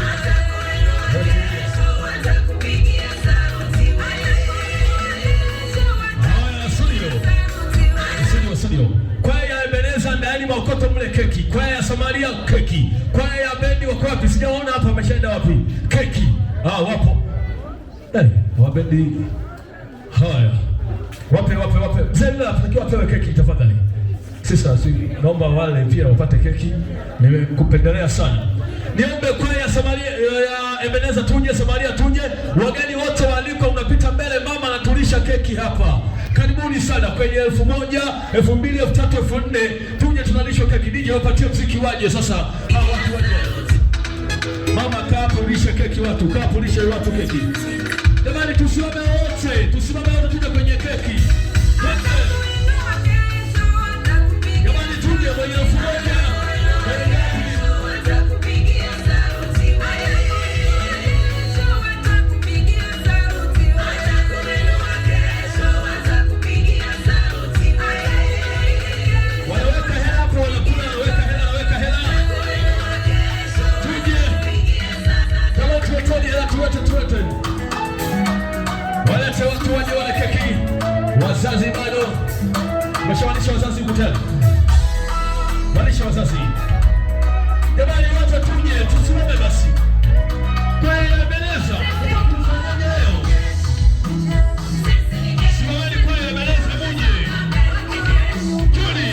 Haya, studio. Studio, studio. Kwaya ya Ebeneza ndani maokoto mle keki. Kwaya ya Samaria keki. Kwaya ya bendi wako wapi? Sijaona hapa, wameshaenda wapi? Keki. Ah, wapo. Wa bendi. Haya. Wape wape wape. Mzee yule anatakiwa apewe keki tafadhali. Sasa si naomba wale pia wapate keki. Nimekupendelea sana. Niombe kwaya ya Samaria ya Ebeneza tuje, Samaria tuje. Wageni wote waalikwa, unapita mbele, mama anatulisha keki hapa. Karibuni sana kwenye 1000, 2000, 3000, 4000. Tuje tunalishwa keki. DJ wapatie muziki waje sasa. Hawa watu waje. Mama kaa pulisha keki watu, kaa pulisha watu keki. Jamani tusimame wote, tusimame wote tuje kwenye keki. Jamani tuje kwenye 1000. Wanaweka hela hapo, wanakula, wanaweka hela, wanaweka hela. Tuje. Kama tuweteni hela, tuwete, tuwete. Walete watu waje wale keki. Wazazi bado. Umeshawalisha wazazi huku tena? Walisha wazazi. Jamani wote tuje, tusimame basi. Kwa Ebeneza. Tufanyaje leo? Simameni kwa Ebeneza muje. Juli.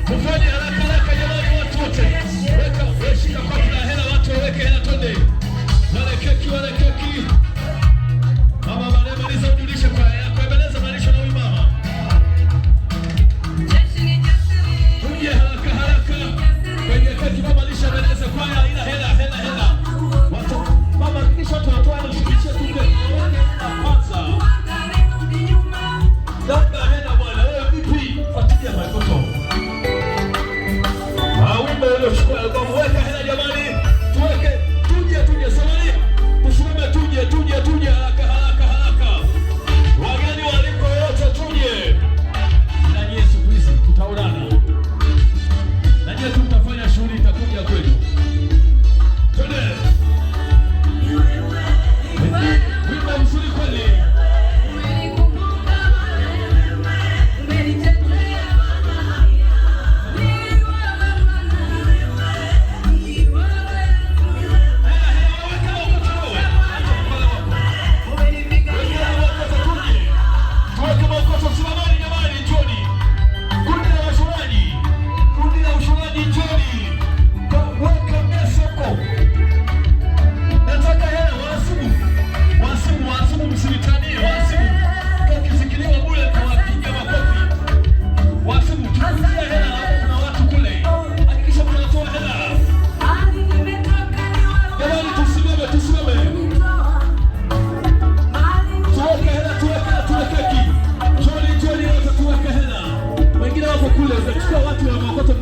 Mfanye haraka haraka jamani watu wote. Weka, shika kwa kila hela watu waweke hela twende. Wale keki, wale keki. Mama baadaye maliza ujulishe kwa yako. Ebeneza malisho na huyu mama.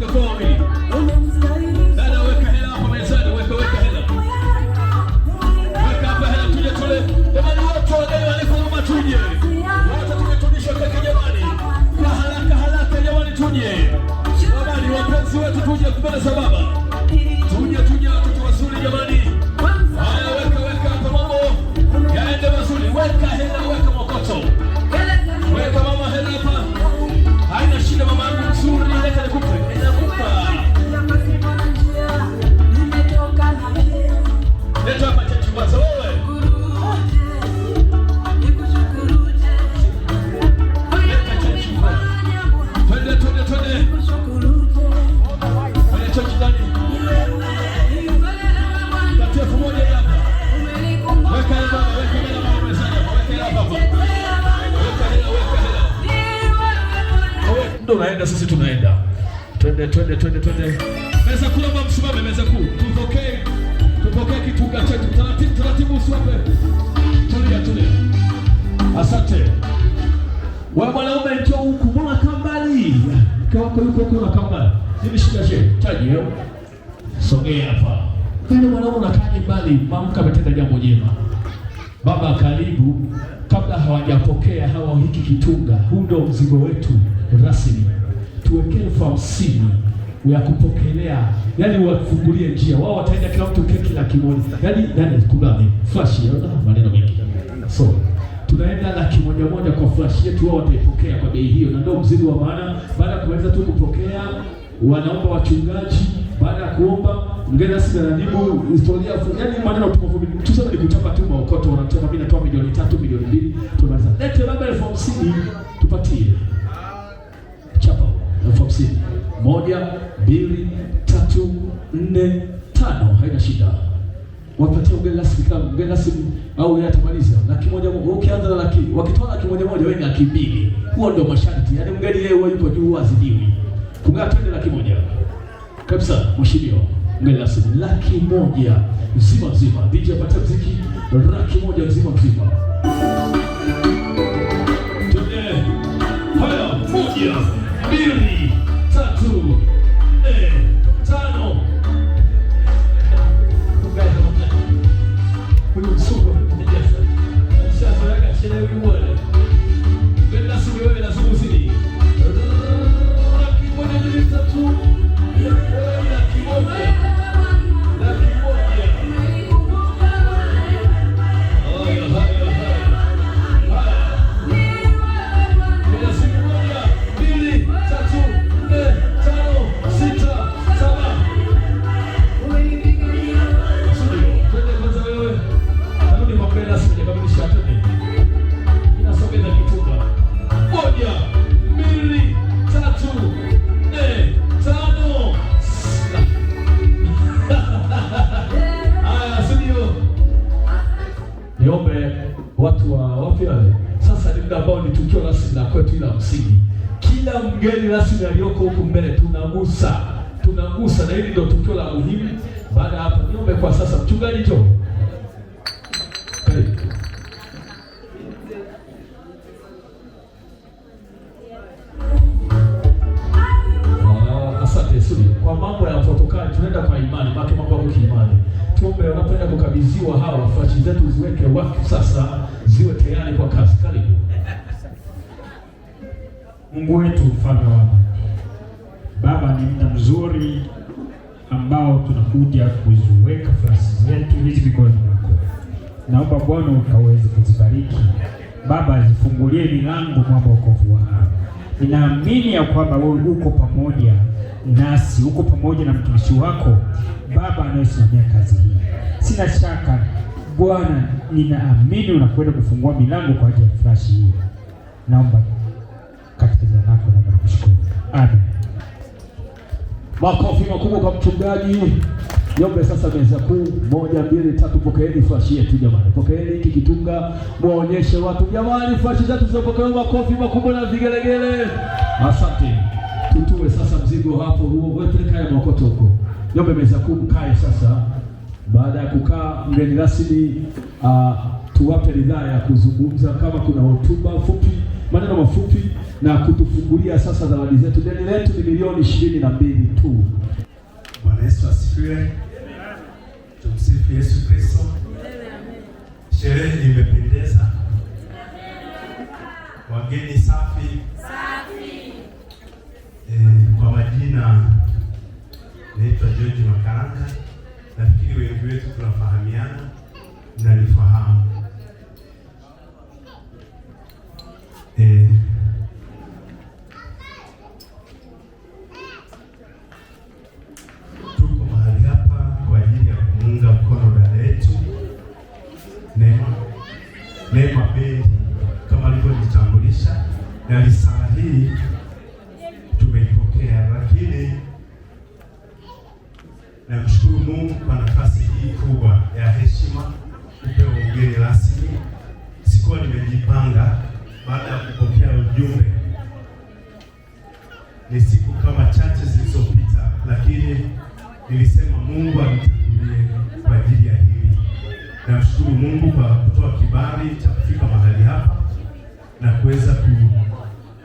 kitunga kwa wawili. Dada, weka hela hapo mezani, weka weka hela. Weka hapa hela tuje tule. Jamani wote wageni waliko nyuma tuje. Wote tumetunishwa keki jamani. Kwa haraka haraka jamani tuje. Jamani wapenzi wetu tuje mbele za baba. Tuje tuje watoto wazuri jamani. Haya, weka weka hapa mambo yaende mazuri. Weka hela, weka mokoto. Weka mama hela hapa. Haina shida mama yangu mzuri, leta nikupe. Ninakupa. Leta hapa chachi kwanza wewe. Leta chachi kwanza. Twende twende twende. Kwenye chachi ndani. Patia 1000 hapa. Weka hela baba, weka hela mama mezani hapa, weka hela hapa. Weka hela, weka hela. Ndo unaenda, sisi tunaenda. Twende twende twende twende. Meza kuu, naomba msimame meza kuu. Tupokee tupokee kitunga chetu taratibu taratibu, usiwape. Tulia tulia. Asante. Wewe mwanaume njoo huku, mbona kaa mbali? Mke wako yuko huko unakaa mbali. Nini shida she? Chaji leo. Sogea hapa. Wewe mwanaume unakaje mbali? Mamka ametenda jambo jema. Baba karibu, kabla hawajapokea hawa hiki kitunga, huu ndio mzigo wetu rasmi. Tuwekee 50,000 ya kupokelea, yaani wafungulie njia. Wao wataenda kila mtu keki 100,000. Yaani nani kubali flash ya maneno mengi. So tunaenda 100,000 kwa flash yetu, wao wataipokea kwa bei hiyo, na ndio mzigo wa maana. Baada ya kumaliza tu kupokea, wanaomba wachungaji. Baada ya kuomba, mgeni rasmi anajibu historia, yaani maneno tu mafupi, tuseme ni kuchapa tu maokoto, wanachapa mimi natoa milioni 3, milioni 2, tumaliza. Lete baba 50,000 tupatie. Chapa 50,000. 1, 2, 3, 4, 5, haina shida. Wapatie mgeni rasmi kama mgeni rasmi au yeye atamaliza 100,000. Ukianza na laki, wakitoa 100,000 wewe ni 200,000. Huo ndio masharti. Yaani mgeni yeye huwa yuko juu, huwa hazidiwi. Kungaa twende 100,000. Kabisa mheshimiwa mgeni rasmi 100,000 mzima mzima. DJ apate muziki 100,000 mzima mzima. Twende. Haya, 1, 2, 3, 4, 5. Huyu msuko alishazoea chelewi bwana. Mgeni rasmi wewe lazima uzidi. 100,000, 2, 3. 100,000. 100,000. Haya, haya, haya. Haya. Mgeni rasmi 1, 2, 3, 4, 5, 6, 7. Twende kwanza wewe. Tarudi kwa mgeni rasmi, hajakamilisha, twende. Inasogeza kitunga. 1, 2, 3, 4, 5. Haya, si ndio? Niombe watu wa wapi wale? Sasa ni muda ambao ni tukio rasmi la kwetu ila msingi. Kila mgeni rasmi aliyoko huku mbele tunagusa, tunagusa, na hili ndio tukio la muhimu. Baada ya hapo niombe kwa sasa mchungaji njoo. Karibu. Asante Sudi. Kwa mambo ya protokali tunaenda kwa imani, maana mambo yako kiimani. Tuombe wanapoenda kukabidhiwa hawa flashi zetu ziweke wakfu sasa, ziwe tayari kwa kazi. Karibu. Mungu wetu mfalme wa amani. Baba, ni muda mzuri ambao tunakuja kuziweka flashi zetu hizi mikononi mwako. Naomba Bwana ukaweze kuzibariki. Baba, zifungulie milango mwamba wokovu wako. Ninaamini ya kwamba wewe uko pamoja nasi, uko pamoja na mtumishi wako Baba anayesimamia kazi hii. Sina shaka Bwana, ninaamini unakwenda kufungua milango kwa ajili ya flashi hii. Naomba katika jina lako naomba kushukuru. Amen. Makofi makubwa kwa mchungaji. Niombe sasa meza kuu, 1, 2, 3, pokeeni flashi yetu jamani. Pokeeni hiki kitunga, muwaonyeshe watu jamani, flashi zetu zimepokelewa, makofi makubwa na vigelegele. Asante. Tutue sasa mzigo hapo huo, wewe peleka haya maokoto huko. Niombe meza kuu mkae sasa. Baada ya kukaa, mgeni rasmi tuwape ridhaa ya kuzungumza, kama kuna hotuba fupi, maneno mafupi. na kutufungulia sasa zawadi zetu. Deni letu ni milioni 22 tu. Bwana Yesu asifiwe. Tumsifu Yesu Kristo. Sherehe imependeza, wageni safi safi. Kwa majina naitwa George Makaranga. Nafikiri wengi wetu tunafahamiana, mnanifahamu. Tuko mahali hapa kwa ajili ya kumuunga mkono dada yetu Neema, Neema Bendi kama alivyojitambulisha, na risala hii tumeipokea, lakini namshukuru Mungu kwa nafasi hii kubwa ya heshima kupewa ugeni rasmi. Sikuwa nimejipanga baada ya kupokea ujumbe, ni siku kama chache zilizopita, lakini nilisema Mungu anitangulie kwa ajili ya hili. Namshukuru Mungu kwa kutoa kibali cha kufika mahali hapa na kuweza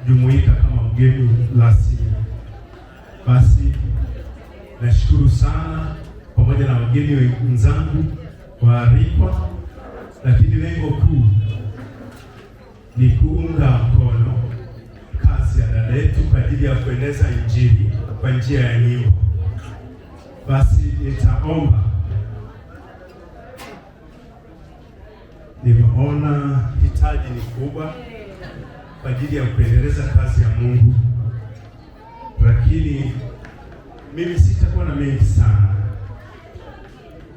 kujumuika kama mgeni rasmi. Basi nashukuru sana pamoja na wageni wenzangu waalikwa, lakini lengo kuu ni kuunga mkono kazi ya dada yetu kwa ajili ya kueneza Injili kwa njia ya nyimbo. Basi nitaomba. Nimeona hitaji ni kubwa kwa ajili ya kuendeleza kazi ya Mungu, lakini mimi sitakuwa na mengi sana.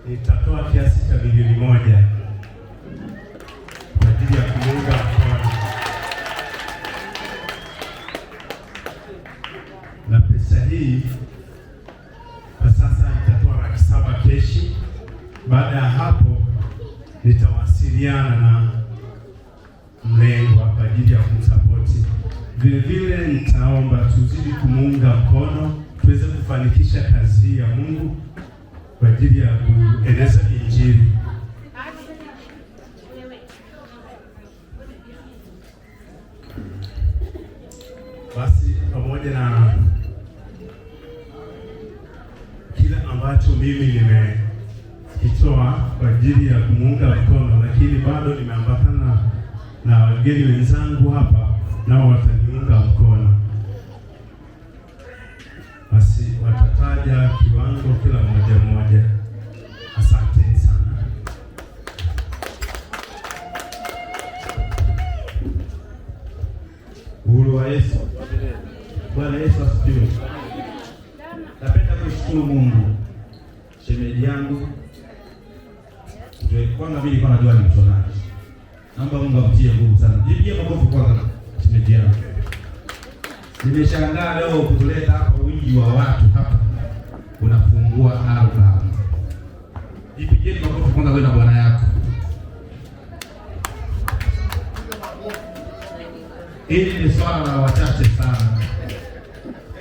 Nitatoa kiasi cha milioni 1 kwa ajili ya kumuunga mkono, na pesa hii kwa sasa nitatoa 700,000 keshi. Baada ya hapo nitawasiliana na mlengwa kwa ajili ya kumsapoti. Vile vile nitaomba tuzidi kumuunga mkono tuweze kufanikisha kazi hii ya Mungu kwa ajili ya kueneza Injili. Basi pamoja na kile ambacho mimi nimekitoa kwa ajili ya kumuunga mkono, lakini bado nimeambatana na wageni wenzangu hapa, nao wataniunga mkono. Basi watataja kiwango kila mmoja mmoja. Asanteni sana. Uhuru wa Yesu. Bwana Yesu asifiwe. Napenda kushukuru Mungu, shemeji yangu. Kwanza mimi nilikuwa najua ni mshonaji. Naomba Mungu amtie nguvu sana. Jipigie makofi kwanza shemeji yangu. Nimeshangaa leo kutuleta hapa wingi wa watu hapa. Unafungua album. Jipigieni makofi kwanza wewe na bwana yako. Hili ni swala la wachache sana.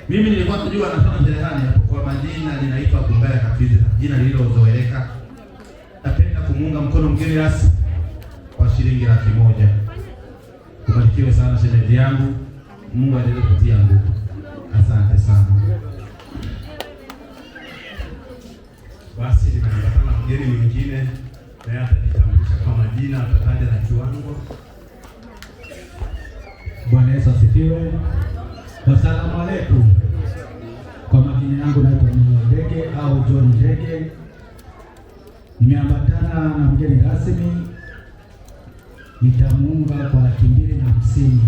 Mimi nilikuwa najua nashona cherehani hapo. Kwa majina ninaitwa Gumbaya Katwiza, jina lililozoeleka. Napenda kumuunga mkono mgeni rasmi kwa shilingi 100,000. Kubarikiwe sana shemeji yangu. Mungu aendelee kutia nguvu. Asante sana. Basi nimeambatana na mgeni mwingine, naye atajitambulisha kwa majina, atataja na kiwango. Bwana Yesu asifiwe. Wasalamu aleikum. Kwa majina yangu naitwa Noah Ndege au John Ndege. Nimeambatana na mgeni rasmi, nitamuunga kwa 250,000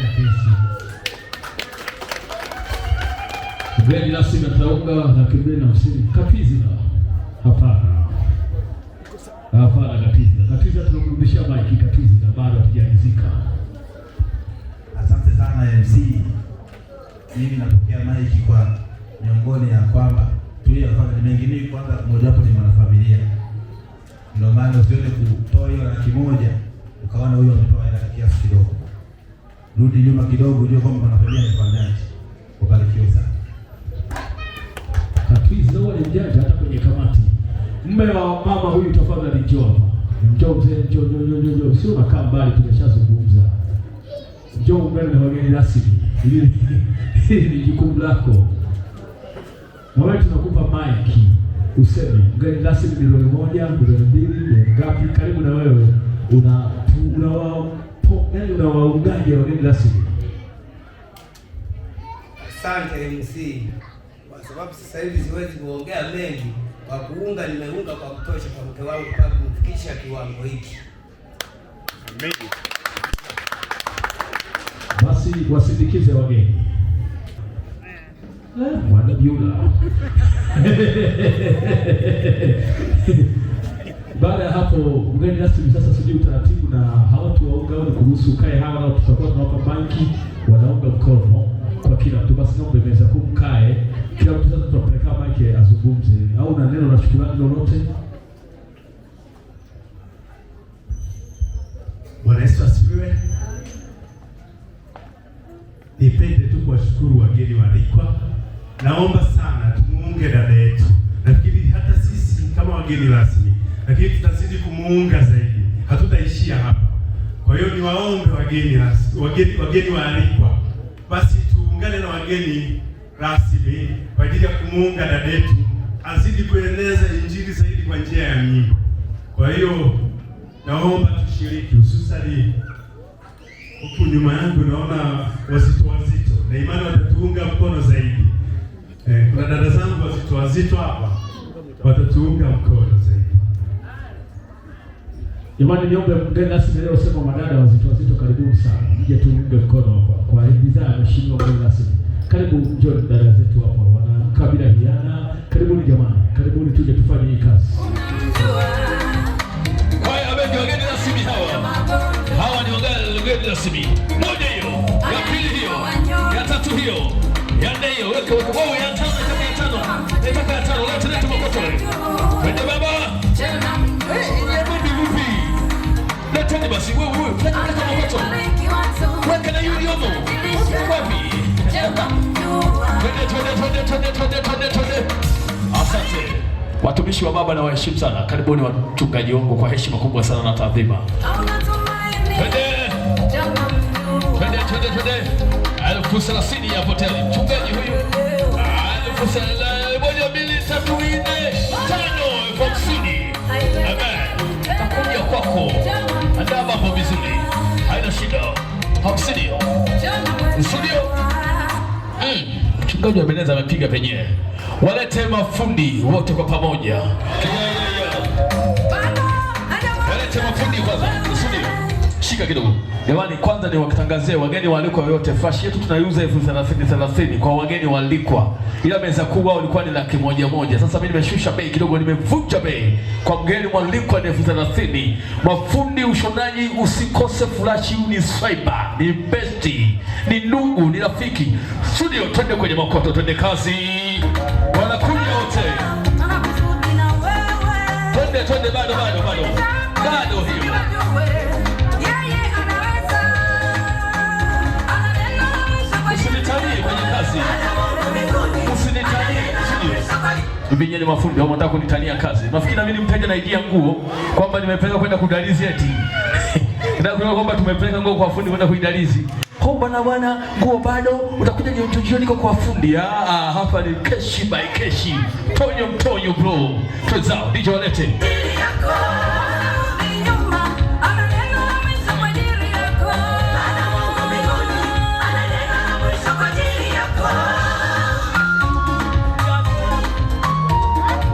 ya keshi. Mgeni rasmi ataunga 250,000. Katwiza? Hapana, hapana, Katwiza. Katwiza tunamrudishia maiki Katwiza, bado hatujalizika. Asante sana MC. Mimi napokea maiki kwa miongoni ya kwamba tuliyofanya ni mengi. Mimi kwanza mojawapo ni mwanafamilia, ndio maana usione kutoa hiyo 100,000 ukaona huyo ametoa hela kiasi kidogo. Rudi nyuma kidogo ujue kwamba mwanafamilia amefanyaje. Ubarikiwe sana. Katwiza huwa ni mjanja hata kwenye kamati. Mume wa mama huyu tafadhali njoo hapa. Njoo mzee, njoo njoo njoo njoo. Sio unakaa mbali, tumeshazungumza. Njoo mbele na wageni rasmi. Hili ni jukumu lako, na wewe tunakupa maiki useme mgeni rasmi 1 milioni, 2 milioni, milioni ngapi? Karibu na wewe yaani unawaungaje wageni rasmi? Asante MC, kwa sababu sasa hivi siwezi kuongea mengi. Kwa kuunga, nimeunga kwa kutosha kwa mke wangu kwa kumfikisha kiwango hiki. Basi wasindikize wageni. Bwana Biula. Baada ya hapo mgeni rasmi sasa, sijui utaratibu na hawatu waunga au ni kuruhusu kae hawa, nao tutakuwa tunawapa maiki, wanaunga mkono kwa kila mtu. Basi naomba meza kuu mkae, kila mtu sasa tutapeleka maiki azungumze, au na neno la shukrani lolote. Bwana Yesu asifiwe. Nipende tu kuwashukuru wageni waalikwa. Naomba sana tumuunge dada yetu. Nafikiri hata sisi kama wageni rasmi, lakini tutazidi kumuunga zaidi, hatutaishia hapa. Kwa hiyo niwaombe wageni rasmi, wageni waalikwa, basi tuungane na wageni rasmi kwa ajili ya kumuunga dada yetu azidi kueneza injili zaidi kwa njia ya nyimbo. Kwa hiyo naomba tushiriki, hususani huku nyuma yangu naona wazito wazito, na imani watatuunga mkono zaidi. Kuna dada zangu wazito wazito hapa watatuunga mkono zaidi. Jamani, niombe mgeni rasmi leo sema madada wazito wazito, karibuni sana, mje tuunge mkono hapa kwa bidhaa ya mheshimiwa mgeni rasmi. Karibu njoo dada zetu hapa, wanakaa bila hiana. Karibuni jamani, karibuni tuje tufanye hii kazi. Kwaya bendi, wageni rasmi hawa. Hawa ni wageni rasmi. Moja hiyo, ya pili hiyo, ya tatu hiyo, ya nne hiyo, weka weka. Wewe ya tano, nataka ya tano. Nataka ya tano, leta leta makoto. Twende baba. Ya bendi vipi? Leteni basi wewe wewe, leta leta makoto. Weka na yule yomo. Wapi? Twende twende twende twende twende twende twende. Asante. Watumishi wa Baba na waheshimu sana. Karibuni wachungaji wangu kwa heshima kubwa sana na taadhima. Twende. Twende twende twende. 30,000 ya hoteli. Mchungaji huyu. 30,000, 1, 2, 3, 4, 5, 50,000. Amen. Takuja kwako. Andaa mambo vizuri. Haina shida. 50 hiyo. Studio. Mchungaji wa Beneza amepiga penyewe. Walete mafundi wote kwa pamoja. Walete mafundi kwanza. Studio. Shika kidogo. Jamani, kwanza ni wakitangazie wageni waalikwa wote. Flash yetu tunaiuza 30,000 kwa wageni waalikwa. Ila meza kubwa walikuwa ni 100,000. Sasa mimi nimeshusha bei kidogo, nimevunja bei. Kwa mgeni mwalikwa ni 30,000. Mafundi ushonaji, usikose flash, ni swiper, ni best, ni ndugu, ni rafiki. Studio, twende kwenye makoto, twende kazi. Wanakuja wote. Twende twende, bado bado bado. Bado hiyo. Usinitanie kwenye kazi. Usinitanie. Hivi nyinyi mafundi au mnataka kunitania kazi? Nafikiri na mimi mteja naijia nguo kwamba nimepeleka kwenda kudalizi eti. Nataka kwamba tumepeleka nguo kwa fundi kwenda kuidalizi. Kwa bwana bwana, nguo bado utakuja jioni niko kwa fundi. Hapa ni keshi by keshi. Tonyo mtonyo bro. Twenzao, DJ walete.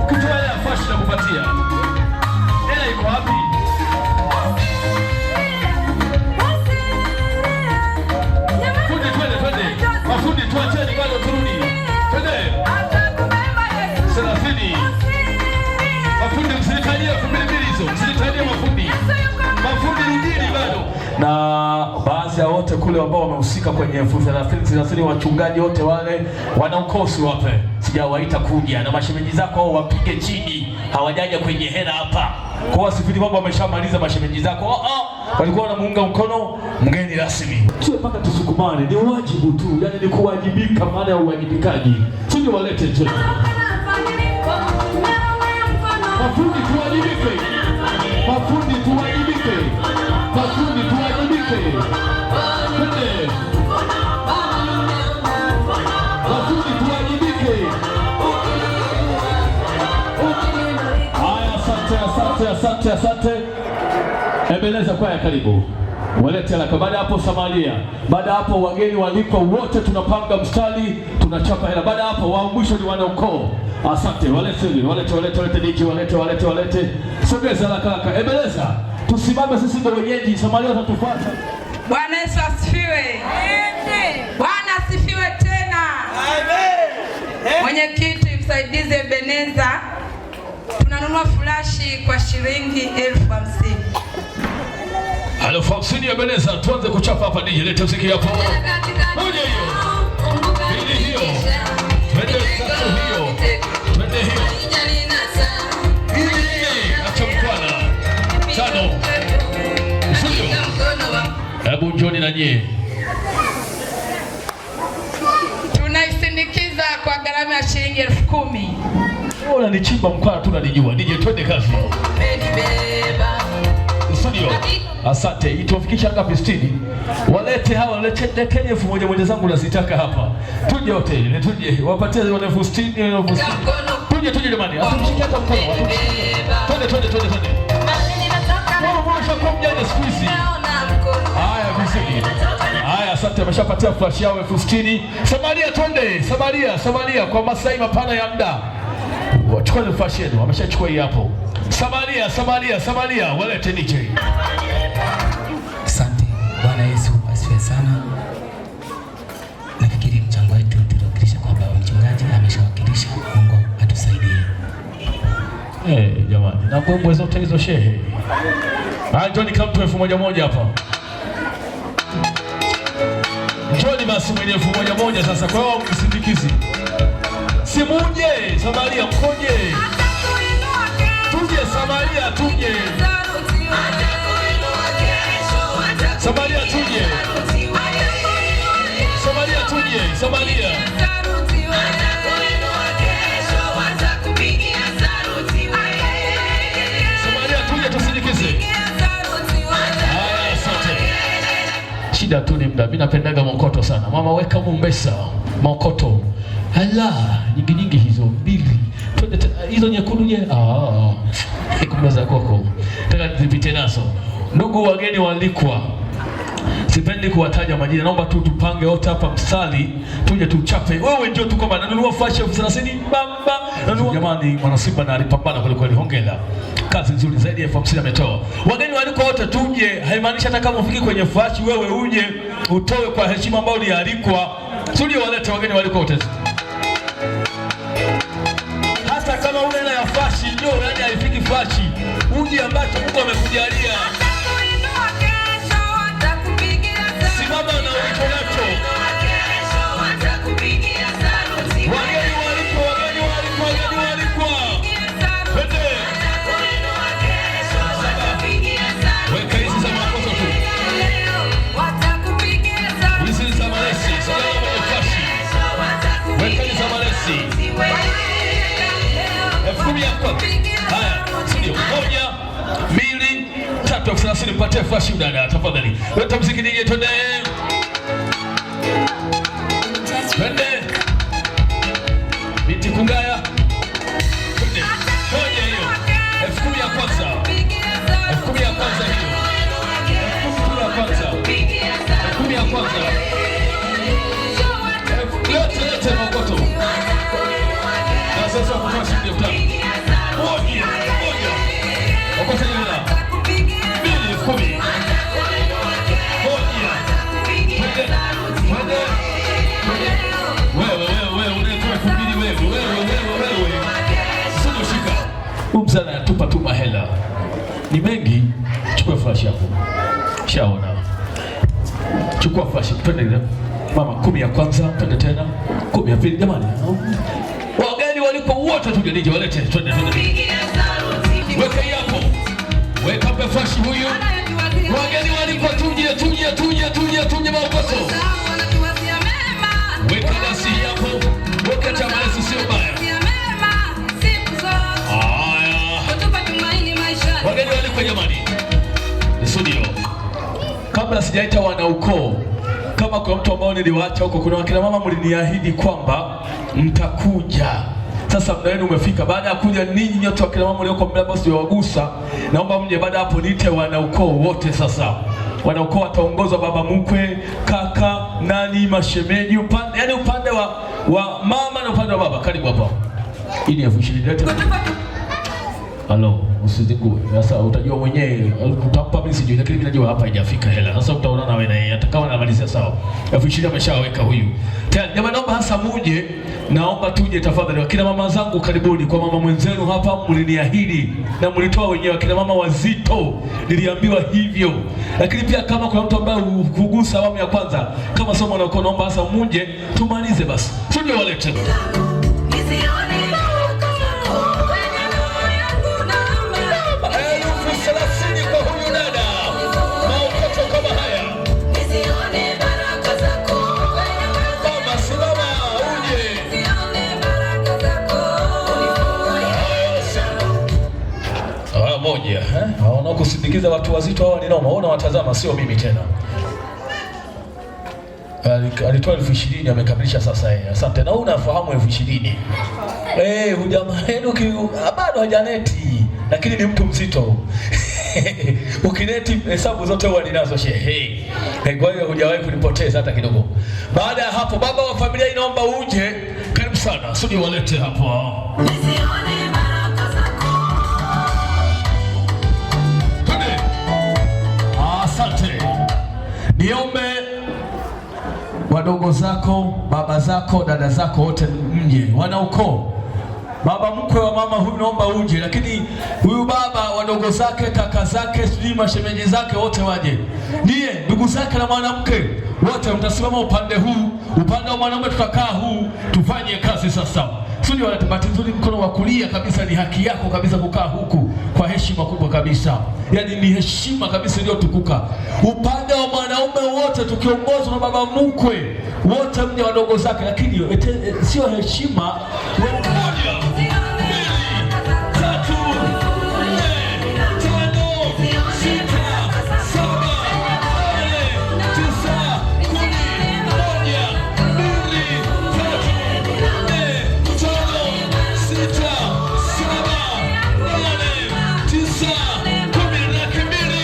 Ukitoa hela fashi na kupatia. Hela iko wapi? Fundi twende twende. Mafundi tuacheni bado turudi. Twende. 30. Mafundi msinitanie 2,000 hizo. Msinitanie mafundi. Mafundi rudini bado. Na baadhi ya wote kule ambao wamehusika kwenye 30,000 wachungaji wote wale wana ukosi wape. Sijawaita kuja na mashemeji zako hao wapige chini, hawajaja kwenye hela hapa. Kwa wasifiri kwamba wameshamaliza mashemeji zako. Walikuwa wanamuunga mkono mgeni rasmi. Sio mpaka tusukumane, ni wajibu tu, yani ni kuwajibika, maana ya uwajibikaji. Sio walete tu. Mafundi tuwajibike. Mafundi tuwajibike. Mafundi tuwajibike. Twende. Asante, asante, asante. Ebeneza kwaya karibu. Walete haraka. Baada hapo Samaria. Baada hapo wageni waliko wote tunapanga mstari, tunachapa hela. Baada hapo wa mwisho ni wanaukoo. Asante, walete, walete, walete, walete DJ, walete, walete, walete. Sogeza haraka haraka. Ebeneza, tusimame sisi ndio wenyeji, Samaria watatufuata. Bwana Yesu asifiwe. Bwana asifiwe tena. Amen. Mwenyekiti msaidizi Ebeneza, tunanunua furashi kwa shilingi 50,000. 50,000 Ebeneza, tuanze kuchapa hapa DJ, leta muziki hapo. Moja hiyo. Mbili hiyo. Twende tatu hiyo. Twende hiyo. Nne, acha mkwala. Tano. Sio. Hebu njoni na nyie. Tunaisindikiza kwa gharama ya shilingi 10,000. Unanichimba mkwala tu unanijua. DJ twende kazi. Studio. Asante. Ituwafikisha ngapi 60? Walete hawa, leteni 1,000 moja zangu nazitaka hapa. Tuje wote, tuje. Wapatie wale 60,000, 60,000. Tuje, tuje jamani. Atumshike hata mkono, atumshike. Twende, twende, twende, twende. Mbona kwa mjane siku hizi? Haya vizuri. Haya asante, ameshapatia flash yao 60,000. Samaria twende, Samaria, Samaria kwa maslahi mapana ya muda. Wachukue flash yenu, ameshachukua hii hapo. Samaria, Samaria, Samaria, walete DJ. Asante. Bwana Yesu asifiwe sana. Nafikiri mchango wetu tuliwakilisha kwa baba mchungaji, ameshawakilisha. Mungu atusaidie. Jamani, na mbwembwe zote hizo shehe. Njoni kama mtu 1,000 hapa. Njoni basi mwenye 1,000 sasa kwa hiyo msindikizi. Simuje, Samaria mkoje? Tuje Samaria tuje. Samaria tuje. Samaria tuje, Samaria. Samaria tuje tusindikize. Haya, asante. Shida tu ni muda. Mimi napendaga mokoto sana. Mama weka mumbesa, mokoto. Hala, nyingi nyingi hizo mbili. Twende hizo nyekundu je? Kumbe za kwako. Nataka nipite nazo. Ndugu wageni waalikwa, sipendi kuwataja majina, naomba tu tupange wote hapa mstari, tuje tuchape. Wewe njoo tu kwamba nanunua flash 30,000 bamba. Nanunua. Jamani, mwana Simba na alipambana kweli kweli, hongera. Kazi nzuri zaidi ya 50,000 ametoa. Wageni waalikwa wote tuje, haimaanishi hata kama ufiki kwenye flash wewe uje utoe kwa heshima ambayo ulialikwa. Tuje walete wageni waalikwa wote. Hata kama una hela ya flash njoo, yani haifiki flash. Uje ambacho Mungu amekujalia. Simama na ulicho nacho. Wageni waalikwa, wageni waalikwa, wageni waalikwa. Twende. Weka hizi za makosa tu. Hizi za malesi, sijaona mwenye flash. Weka hizi za malesi. 10,000 ya kwanza. Haya, studio. 1, 2, 3, 30, mpatie flash dada tafadhali. Leta muziki DJ twende. Twende. Binti Kungaya. Twende. Moja hiyo. 10,000 ya kwanza. 10,000 ya kwanza hiyo. 10,000 ya kwanza. 10,000 ya kwanza. Yote yote makoto. Na sasa kutoa shilingi 5,000. Moja, moja. Okota hela. 2, 10,000. Moja. Twende. Twende. Twende. Wewe wewe wewe unayetoa 2,000 wewe wewe wewe wewe. Sio shika. Mzana anatupa tu mahela. Ni mengi. Chukua flash hapo. Shaona. Chukua flash. Twende. Mama 10 ya kwanza, twende tena. 10 ya pili jamani. Wageni walipo wote tuje nije walete. Twende twende. Weka hapo. Weka mpe flash huyu. Wageni walipo tuje tuje tuje tuje tuje maokoto. Weka nasi hapo. Weka chama letu sio baya. Haya. Wageni walipo jamani. Studio. Kabla sijaita wanaukoo, kama kwa mtu ambao niliwaacha huko, kuna wakina mama mliniahidi kwamba mtakuja. Sasa muda wenu umefika. Baada ya kuja ninyi nyote wakina mama mlioko mbele ambao sijawagusa, naomba mje baada hapo niite wanaukoo wote sasa. Wanaukoo wataongozwa baba mkwe, kaka, nani, mashemeji, upande yani upande wa mama na upande wa baba. Karibu hapa. Hii ni 20,000. Lete. Halo, usizingue. Sasa utajua mwenyewe, utampa mimi sijui, lakini mimi najua hapa haijafika hela. Sasa utaona na wewe na yeye, hata kama anamalizia sawa. 20,000 ameshaweka huyu. Tayari, jamani naomba hasa muje, naomba tuje tafadhali. Wakina mama zangu karibuni kwa mama mwenzenu hapa, mliniahidi na mlitoa wenyewe wakina mama wazito. Niliambiwa hivyo. Lakini pia kama kuna mtu ambaye hukugusa awamu ya kwanza, kama somo na uko, naomba hasa muje tumalize basi. Tuje walete. 30,000 kwa huyu dada. Maokoto kama haya. Mama simama uje. Ah, moja, eh? Wanaokusindikiza watu wazito hawa ni noma. Ona watazama, sio mimi tena. Alitoa 20,000 amekamilisha sasa yeye. Asante. Na wewe unafahamu 20,000. Hujamaa yenu bado hajaneti, lakini ni mtu mzito. Ukineti hesabu zote huwa ninazo shehe. Kwa hiyo hujawahi kunipoteza hata kidogo. Baada ya hapo baba wa familia inaomba uje. Karibu sana. Sudi walete hapo. Twende. Asante. Niombe wadogo zako, baba zako, dada zako wote mje, wanaukoo. Baba mkwe wa mama huyu naomba uje, lakini huyu baba wadogo zake, kaka zake, sijui mashemeji zake wote waje. Niye ndugu zake na mwanamke wote mtasimama upande huu, upande wa mwanaume tutakaa huu, tufanye kazi sasa. Sio bahati nzuri mkono wa kulia kabisa ni haki yako kabisa kukaa huku kwa heshima kubwa kabisa. Yaani ni heshima kabisa iliyotukuka. Upande wa mwanaume wote tukiongozwa na baba mkwe, wote mje wadogo zake, lakini sio heshima. Moja, mbili, tatu, nne, tano, sita, saba, nane, tisa, kumi, moja, mbili, tatu, nne, tano, sita, saba, nane, tisa, kumi, 200,000.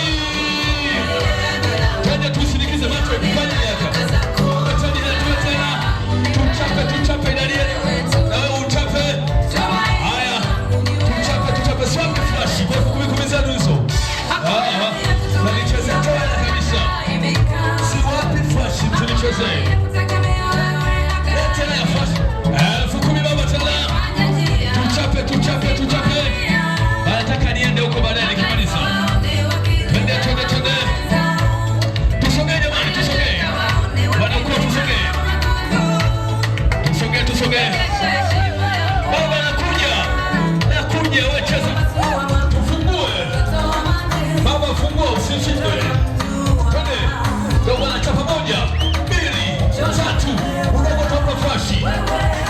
Twende tusindikize macho ifanye hapa. Tena tuchape, tuchape idadi yetu. Na wewe uchape. Haya. Tuchape, tuchape. Swapi flash kwa 10,000 zenu hizo. Na nicheze tena kabisa. Siwapi flash msinicheze. Tena ya flash. 10,000 baba tena. Tuchape, tuchape, tuchape. Nataka niende huko baadaye nikimaliza. Twende, twende, twende. Tusogee jamani, tusogee. Wanakuwa tusogee. Tusogee, tusogee. Baba nakuja. Nakuja, wewe cheza. Tufungue. Baba fungua usishindwe. Twende. Ndio bwana chapa 1, 2, 3. Udogo toka flashi.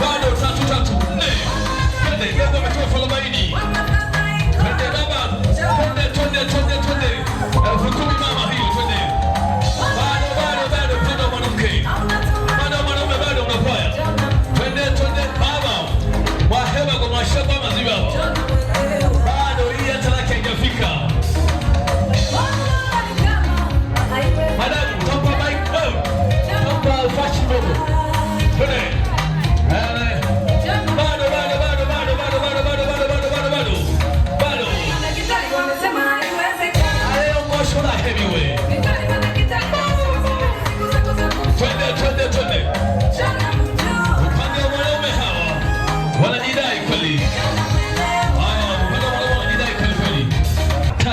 Bado 3 3 4. Twende, dogo ametoa 40. Twende baba. Twende, twende, twende, twende. 10,000 mama hiyo, twende. Bado, bado, bado, bado mwanamke. Bado mwanaume bado unakwaya. Twende, twende baba. Mwahema kwa mwashamba maziwa. Bado hii hata laki haijafika. Madam, tampa mic. Oh. Tampa flash ndogo. Twende. Bado, bado, bado, bado, bado, bado, bado, bado, bado, bado, bado. Bado. Leo mosho na heavyweight. Twende, twende, twende. Upande wa mwanaume hawa wanajidai kweli. Haya, upande wa mwanaume wanajidai kweli kweli. 3,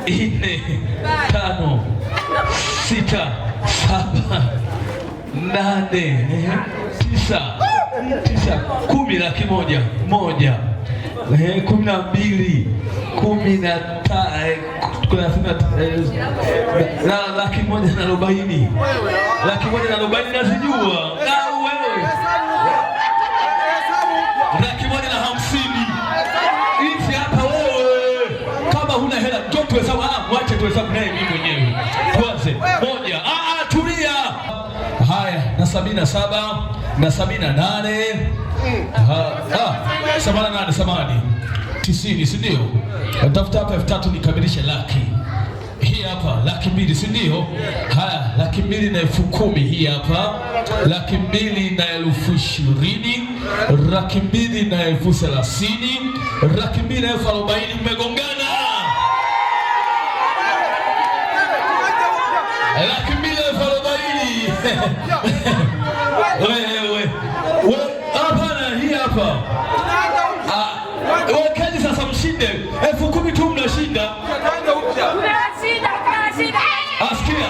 4, 5, 6, 7, 8, 9, 9, 10, 100,000, 1, 12, 15, 140,000. 140,000 nazijua. Na wewe. 150,000. Hizi hapa wewe. Kama huna hela njoo tuhesabu. Mwache tuhesabu naye mimi mwenyewe. Tuanze. 1. Tulia. Haya, na 77, na 78. Ah, 88, samahani. 90, si ndio? Natafuta hapa 3,000 nikamilishe laki. Hii hapa 200,000, si ndio? Haya, 210,000 hii hapa, 220,000, 230,000, 240,000. Mmegongana 240,000. Wewe hapana, hii hapa wekeni sasa, mshinde 10,000 tu mnashinda. Asikia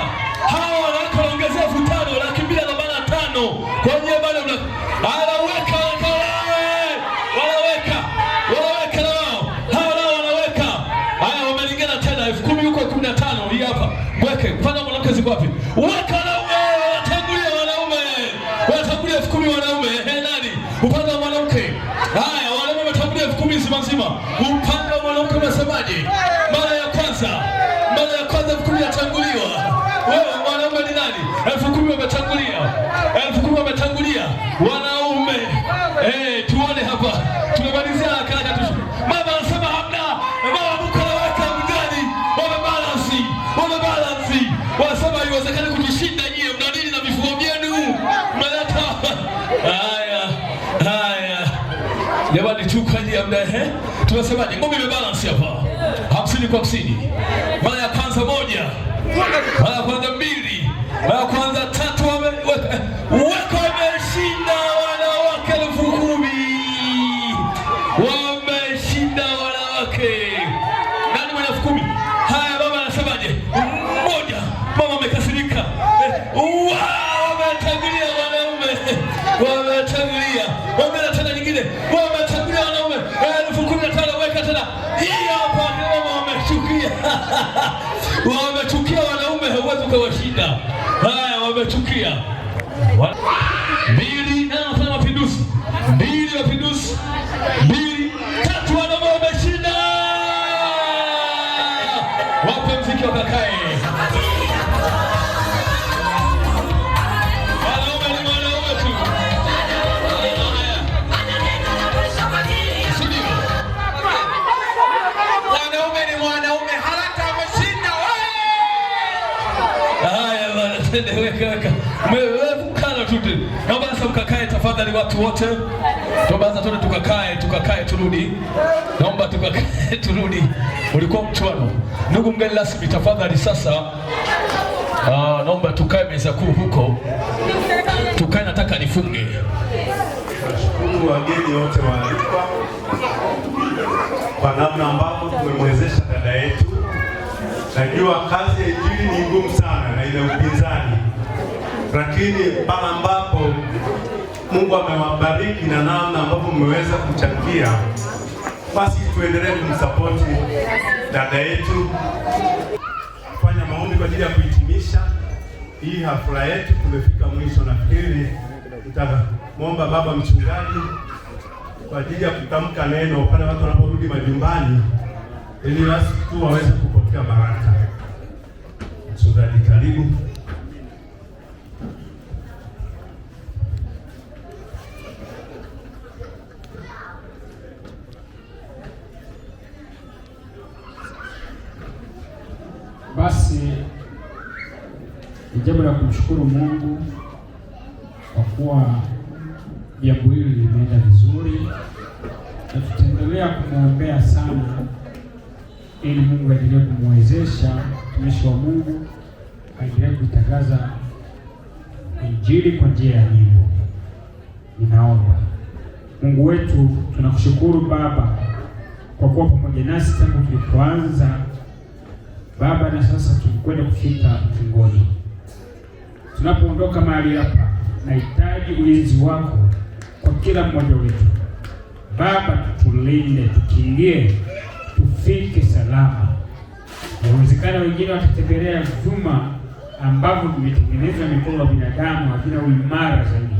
hawa wanawake wanaongezea 5,000, 245,000 kwa hiyo bado anaweka, wanaweka, wanaweka na wao hawa nao wanaweka. Haya, wamelingana tena 10,000 huko 15. Hii hapa mweke mfano, mwanamke ziko wapi? Weka wanaume, wanatangulia wanaume, wanatangulia 10,000 wanaume. Nani upande wa mwanamke? Haya, wanaume wametangulia 10,000 nzima nzima. Upande wa mwanamke unasemaje? Mara ya kwanza, mara ya kwanza 10,000 yatanguliwa. Wewe mwanaume ni nani? 10,000 wametangulia, 10,000 wametangulia wanaume. Tuone hapa, tumemalizia haraka haraka tu. Mama anasema hamna, mama mko anaweka mgani? Wamebalansi, wamebalansi, wanasema haiwezekani kutushinda nyie, mna nini na mifugo vyenu mnaleta? Haya haya, jamani, tu kwa ajili ya muda, tunasemaje? Ngome imebalance hapa 50 kwa 50. Mara ya kwanza moja, mara ya kwanza mbili, mara ya kwanza tatu, wameweka, wameshinda wanawake 10,000, wameshinda wanawake. Nani mwenye 10,000? Haya, baba anasemaje? Moja, mama amekasirika. Wametangulia wanaume, wametangulia, ongeza tena nyingine, wametangulia wanaume 15,000, weka tena hii hapa. Mama wamechukia, wamechukia wanaume, huwezi ukawashinda. Haya, wamechukia mbili na wanafanya mapinduzi, mbili mapinduzi, mbili tatu, wanaume wameshinda. Wape mziki wakakae. Wanaume ni wanaume tu. Haya. Si ndio? Mwanaume ni mwanaume, Harata ameshinda. Haya bwana, twende, weka weka. Mkana tu. Naomba sasa mkakae tafadhali watu wote. Naomba sasa twende tukakae, tukakae turudi. Naomba tukakae turudi. Ulikuwa mchuano. Ndugu mgeni rasmi tafadhali sasa. Naomba tukae meza kuu huko. Tukae, nataka nifunge. Nashukuru wageni wote waalikwa kwa namna ambavyo tumemwezesha dada yetu. Najua kazi ya injili ni ngumu sana na ina upinzani, lakini pale ambapo Mungu amewabariki na namna ambavyo mmeweza kuchangia, basi tuendelee kumsapoti dada yetu. Fanya maombi kwa ajili ya kuhitimisha hii hafla yetu. Tumefika mwisho, nafikiri nitamwomba baba mchungaji kwa ajili ya kutamka neno pale watu wanaporudi majumbani, ili basi tu waweze kupokea baraka. Mchungaji, karibu. Basi ni jambo la kumshukuru Mungu kwa kuwa jambo hili limeenda vizuri, na tutaendelea kumwombea sana ili Mungu aendelee kumwezesha mtumishi wa Mungu aendelee kuitangaza Injili kwa njia ya nyimbo. Ninaomba Mungu wetu, tunakushukuru Baba kwa kuwa pamoja nasi tangu tulipoanza Baba, na sasa tumekwenda kufika ukingoni. Tunapoondoka mahali hapa, nahitaji ulinzi wako kwa kila mmoja wetu Baba, tutulinde, tukiingie, tufike salama. Inawezekana wengine watatembelea vyuma ambavyo vimetengenezwa mikono ya binadamu, havina uimara zaidi,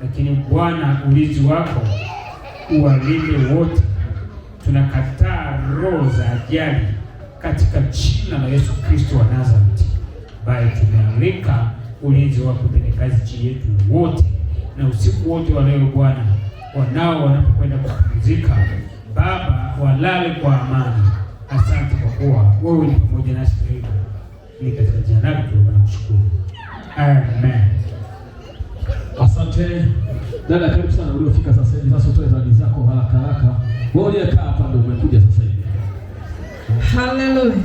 lakini Bwana, ulinzi wako uwalinde wote. Tunakataa roho za ajali katika jina la Yesu Kristo wa Nazareti, bali tumealika ulinzi wako utende kazi chini yetu wote, na usiku wote wa leo Bwana Wanao wanapokwenda kupumzika, Baba, walale kwa amani. Asante kwa kuwa wewe ni pamoja nasi daima. Ni katika jina lako tunaomba na kushukuru. Amen. Asante dada, karibu sana uliofika sasa hivi. Sasa utoe zawadi zako haraka haraka. Wewe uliyekaa hapa ndio umekuja sasa hivi. Haleluya.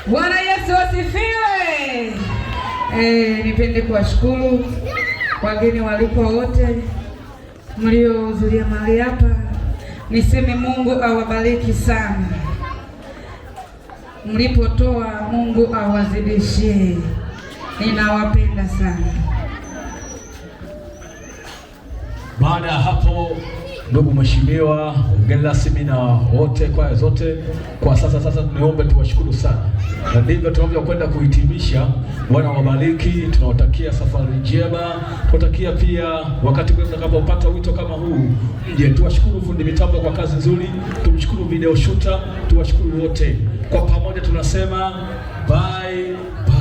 Bwana Yesu asifiwe. Nipende kuwashukuru wageni waliko wote mliohudhuria mahali hapa. Niseme Mungu awabariki sana. Mlipotoa Mungu awazidishie. Ninawapenda sana. Baada ya hapo, ndugu mheshimiwa mgeni rasmi na wote kwaya zote, kwa sasa niombe tuwashukuru sana, na ndivyo tunavyokwenda kuhitimisha. Bwana wabariki, tunawatakia safari njema, tunawatakia pia wakati mwema mtakapopata wito kama huu mje. Tuwashukuru fundi mitambo kwa kazi nzuri, tumshukuru video shooter, tuwashukuru wote kwa pamoja, tunasema bye bye.